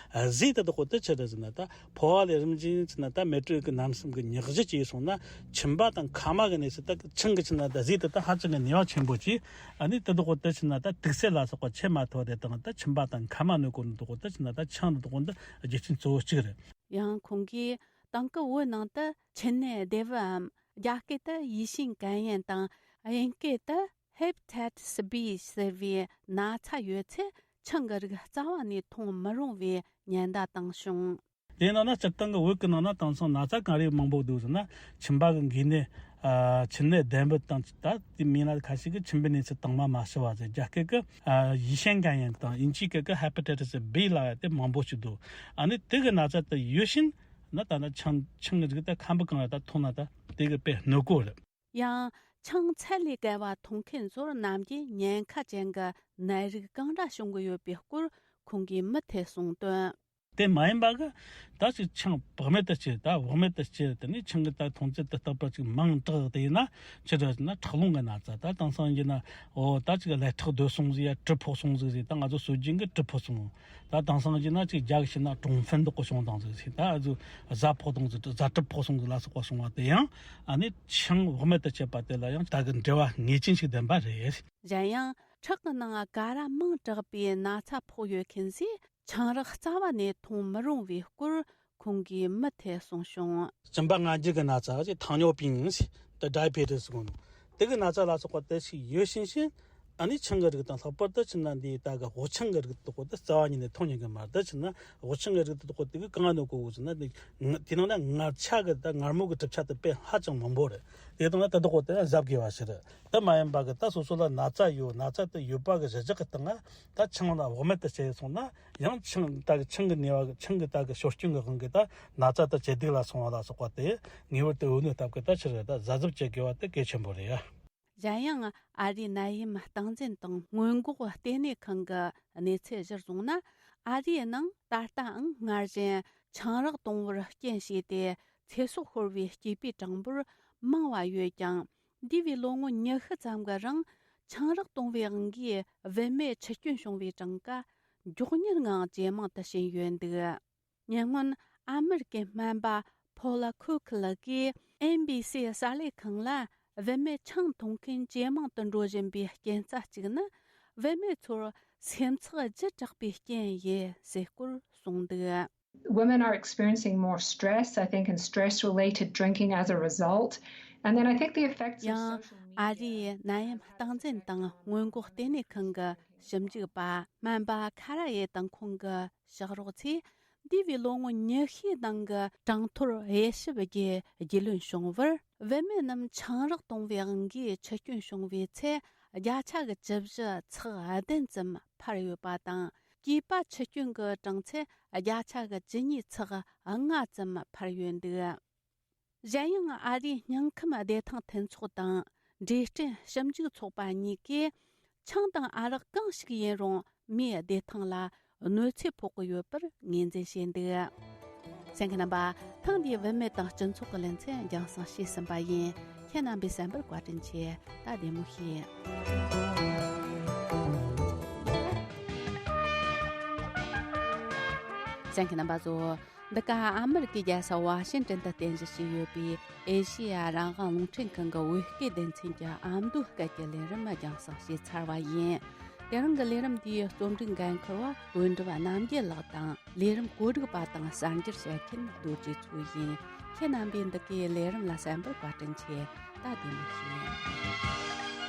ཟས་དེ་དག་གོ་དེ་ཆི་རེད་ཟེར་ན། ད་ཕོ་བ་ལས་རིམ་བཞིན་ཕྱིན་ན་ད་མེ་དྲོད་ཀྱི་རྣམ་གསུམ་གྱི་མྱག་གཞི་སྐྱེས་སོང་ན། མཆིན་པ་དང་ཁ་མ་གི་གནས་སུ་ད་གི་ཆང་གི་ཕྱིན་ན་ད་ཟས་དེ་ད་ཧ་ཅང་གི་ནུས་པ་ཆེན་པོ་གྱིས། ཨ་ནི་དེ་དག་གོ་དེ་ཕྱིན་ན་ད་དུག་སེལ་ལ་སོགས་པ་ཆད་མ་ཐུབ་པ་དེ་དང་། ད་མཆིན་པ་དང་ཁ་མ་གནོད་གོ་ནི་དག་གོ་དེ་ཕྱིན་ན་ད་ཆང་དེ་དག་གོ་ད་རྒྱུ་རྐྱེན་གཙོ་བོ་གཅིག་རེད། ཡང་ཁོང་གིས་དེང་སྐབས་བོད་ནང་དུ་མཆིན་ནད་བདེ་བའམ་རྒྱ་སྐད་དུ་ཡིད་བཞིན་གན་ཡན་དང་། དབྱིན་སྐད་དུ་Hepatitis B ཟེར་བའི་ན་ཚ་ཡོད་ཚེ་ཆང་གི་རིགས་རྩ་བ་ནས་འཐུང་མི་རུང་བའི་ཉེན་བརྡ་བཏང་བྱུང་། དེ་ནང་ན་སྤྱིར་བཏང་གི་བོད་ཀྱི་ནང་ན་དེང་སང་ན་ཚ་གང་རེ་མང་པོ་འདུག་ཟེར་ན། མཆིན་པ་གི་འགོས་ནད། ཨ་མཆིན་ནད་ལྡན་པ་དང་། ད་དེ་མིན་ན་ཁ་ཤས་ཀྱིས་མཆིན་པའི་གནས་ཚུལ་དྭངས་མ་མ་ཞི་བ་ཟེར། རྒྱ་སྐད་ཀྱི་ཨ་ཡིད་བཞིན་གན་ཡན་དང་། དབྱིན་ཇིའི་སྐད་ཀྱི་Hepatitis B ལབ་ཡ་དེ་མང་པོ་ཞིག་འདུག་ཨ་ནི་དེ་གི་ན་ཚ་དེ་ཡོད་ཕྱིན་ན་ད་ན་ཆང་ཆང་གི་རིགས་དེ་ཁམ་བུ་གང་ལ་ད་འཐུང་ན་ད་དེ་གི་དཔེ་གནོད་གོ་རེད། ཡང་ཆང་ཚད་ལས་བརྒལ་བ་འཐུང་མཁན་ཚོར་ནམ་རྒྱུན་ཉེན་ཁ་ཅན་གྱི་ནད་རིགས་གང་འདྲ་བྱུང་གི་ཡོད་པའི་སྐོར་ཁོང་གིས་མུ་མཐུད་གསུངས་དོན། དེ་མ་ཡིན་པ་གི་ད་ཅིག་ཆང་བག་མེད་དུ་སྤྱད། ད་བག་མེད་དུ་སྤྱད། དེ་ནས་ཆང་གི་ད་འཐུང་ཚད་དེ་རྟག་པར་ཅིག་མང་དྲགས་དེ་ཡིན་ན་ཆི་འདྲ་ཟེར་ན་ཁྲག་རླུང་གི་ན་ཚ། ད་དེང་སང་ཡིན་ན་འོ་ད་ཅིག་ཀླད་ཁྲག་རྡོལ་སོང་ཟིག་ཡ་གྲིབ་ཕོག་སོང་ཟིག་ཟེར། ད་ང་ཚོ་སྲོལ་རྒྱུན་གི་གྲིབ་ཕོག་སོང་། ད་དེང་སང་ཡིན་ན་ཅིག་རྒྱ་གི་ཕྱིན་ན་གྲོང་ཧྥན་དག་གོ་བྱུང་བཏང་ཟིག་ཟེར། ད་ཨ་ཚོ་གཟའ་ཕོག་བཏང་ཟིག་གཟའ་གྲིབ་ཕོག་སོང་ཟིག་ལ་སོགས་པ་སོང་བ་དེ་ཡང་ཨ་ནི་ཆང་བག་མེད་དུ་སྤྱད་པ་དེ་ལ་ཡང་ད་གི་འབྲེལ་བ་ངེས་ཅན་ཞིག་ལྡན་པ་རེད། གཞན་ཡང་ཁྲག་གི་ནང་ཀ་ར་མང་དྲགས་པའི་ན་ཚ་ཕོག་ཡོད་མཁན་ཚོས་ཆང་རག་རྩ་བ་ནས་འཐུང་མི་རུང་བའི་སྐོར་ཁོང་གིས་མུ་མཐུད་གསུངས་བྱུང་། གཅིན་པ་ངར་འགྱུར་གྱི་ན་ཚ་ཅེས་糖尿病ཟེར། ད་diabetes ཟེར་གོ་ནོ། དེ་གི་ན་ཚ་ལ་སོགས་པ་དེ་ཞིག་ཡོད་ཕྱིན་ཕྱིན། ཨ་ནི་ཆང་གི་རིགས་དང་། ལྷག་པར་དུ་ཕྱིན་ན་འདི་ད་གི་དབུགས་ཆང་གི་རིགས་དག་གོ་དེ་རྩ་བ་ཉིད་ནས་འཐུང་ཉན་གི་མ་རེད། ད་ཕྱིན་ན་དབུགས་ཆང་གི་རིགས་དག་གོ་དེ་གི་གང་གནོད་གོ་གོ་ཟེར་ན། དེ་དེ་ནང་ན་ངར་ཆ་གི་ད་ངར་མོ་གི་གྲུབ་ཆ་དེ་དཔེ་ཧ་ཅང་མང་པོ་རེད། དེ་དང་ན་དེ་དག་གོ་དེ་གཟབ་དགོས་པ་ཞིག་རེད། དེ་མ་ཡིན་པ་གི་ད་སོ་སོ་ལ་ན་ཚ་ཡོད། ན་ཚ་དེ་ཡོད་པ་གི་གཞི་བཞག་གི་སྟེང་ང་ད་ཆང་ལ་བག་མེད་དུ་བྱས་སོང་ན། ཡང་ཆང་ད་གི་ཆང་གི་ནུས་པ་གི་ཆང་གི་ད་གི་ཤུགས་རྐྱེན་གི་དབང་གིས་ད་ན་ཚ་དེ་ཇེ་སྡུག་ལ་སོང་བ་ལ་སོགས་པ་དེ་ངེས་པར་དུ་འོས་གནས་སྟབས་ཀྱིས་ད་ཕྱིར་ད་གཟབ་གཟབ་བྱེད་དགོས་པ་དེ་གལ་ཆེན་པོ་རེད་ཡ། གཞན་ཡང་ཨ་རིའི་ནད་ཡམས་སྟངས་འཛིན་དང་སྔོན་འགོག་ལྟེ་གནས་ཁང་གི་གནས་ཚུལ་གཞིར་བཟུང་ན། ཨ་རིའི་ནང་ད་ལྟའང་སྔར་བཞིན་ཆང་རག་གཏོང་བར་རྐྱེན་བྱས་ཏེ་ཚེ་སྲོག་ཤོར་བའི་སྐྱེས་པའི་གྲངས་འབོར་མང་བ་ཡོད་ཀྱང་། འདས་པའི་ལོ་ངོ་ཉི་ཤུ་ཙམ་གྱི་རིང་ཆང་རག་གཏོང་བའི་དབང་གིས་བུད་མེད་འཆི་སྐྱོན་བྱུང་བའི་གྲངས་ཀ་མགྱོགས་མྱུར་ངང་ཇེ་མང་དུ་ཕྱིན་ཡོད་འདུག་ཉེ་སྔོན་ཨ་མེ་རི་ཀའི་སྨན་པ་ཕོ་ལ་ཁུ་ཁི་ལགས་ཀྱིས་ཨེན་བི་སི་གསར་ལས་ཁང་ལ། བུད་མེད་ཆང་འཐུང་མཁན་ཇེ་མང་དུ་འགྲོ་བཞིན་པའི་རྐྱེན་རྩ་གཅིག་ནི། བུད་མེད་ཚོར་སེམས་ཚེགས་ལྗིད་དྲགས་པའི་རྐྱེན་ཡིན་ཟེར་སྐོར་གསུངས་འདུག Women are experiencing more stress, I think, and stress related drinking as a result. And then I think the effects of ཡང་social media ཨ་རིའི་ནད་ཡམས་སྟངས་འཛིན་དང་སྔོན་འགོག་ལྟེ་གནས་ཁང་གི་ཞིབ་འཇུག་པ་སྨན་པ་ཁ་ར་ཡེ་དང་ཁོང་གི་ཕྱག་རོགས་ཚོས། འདས་པའི་ལོ་ངོ་ཉི་ཤུའི་ནང་གི་གྲངས་ཐོར་དབྱེ་ཞིབ་བརྒྱུད་རྒྱུས་ལོན་བྱུང་བར། བུད་མེད་རྣམས་ཆང་རག་གཏོང་བའི་དབང་གིས་འཆི་སྐྱོན་བྱུང་བའི་ཚེ། བརྒྱ་ཆ་གི་བཅུ་བཞི་ཚེག་བདུན་ཙམ་འཕར་ཡོད་པ་དང་། སྐྱེས་པ་འཆི་སྐྱོན་གྱི་གྲངས་ཚད་བརྒྱ་ཆ་གི་བཅུ་གཉིས་ཚེག་ལྔ་ཙམ་འཕར་ཡོད་འདུག་གཞན་ཡང་ཨ་རིའི་སྨྱུང་ཁམས་བདེ་ཐང་མཐུན་ཚོགས་དང་འབྲས་སྐྲན་ཞིབ་འཇུག་ཚོགས་པ་གཉིས་ཀས། ཆང་དང་ཨ་རག་གང་ཞིག་ཡིན་རུང་མིའི་བདེ་ཐང་ལ་གནོད་འཚེ་ཕོག་གི་ཡོད་པར་ངོས་འཛིན་བྱས་འདུག་གསན་མཁན་རྣམ་པ། ཐེངས་འདིའི་བུད་མེད་དང་སྤྱི་ཚོགས་ཀྱི་ལེ་ཚན་རྒྱང་སྲིང་བྱས་ཟིན་པ་ཡིན། ཁྱེད་རྣམ་པས་གསན་པར་བཀའ་དྲིན་ཆེ། ད་བདེ་མོ་བྱོས། གསན་མཁན་རྣམ་པ་ཚོ། འདི་ག་ཨ་མེ་རི་ཀའི་རྒྱལ་ས་ཝ་ཤིང་ཏན་དུ་རྟེན་གཞི་བྱས་ཡོད་པའི་ཨེ་ཤེ་ཡ་རང་དབང་རླུང་འཕྲིན་ཁང་གི་བོད་སྐད་སྡེ་ཚན་གྱི་ཨ་མདོའི་སྐད་ཀྱི་ལས་རིམ་རྒྱང་སྲིང་བྱས་ཚར་བ་ཡིན། དེ་རིང་གི་ལས་རིམ་འདིའི་རྩོམ་སྒྲིག་འགན་འཁུར་བ་དོན་གྲུབ་རྣམ་རྒྱལ་ལགས་དང་། ལས་རིམ་གོ་སྒྲིག་པ་དང་གསར་འགྱུར་བཤད་མཁན་རྡོ་རྗེ་མཚོ་ཡིན། ཁྱེད་རྣམ་པས་འདི་གའི་ལས་རིམ་ལ་གསན་པར་བཀའ་དྲིན་ཆེ། ད་བདེ་མོ་བྱོས།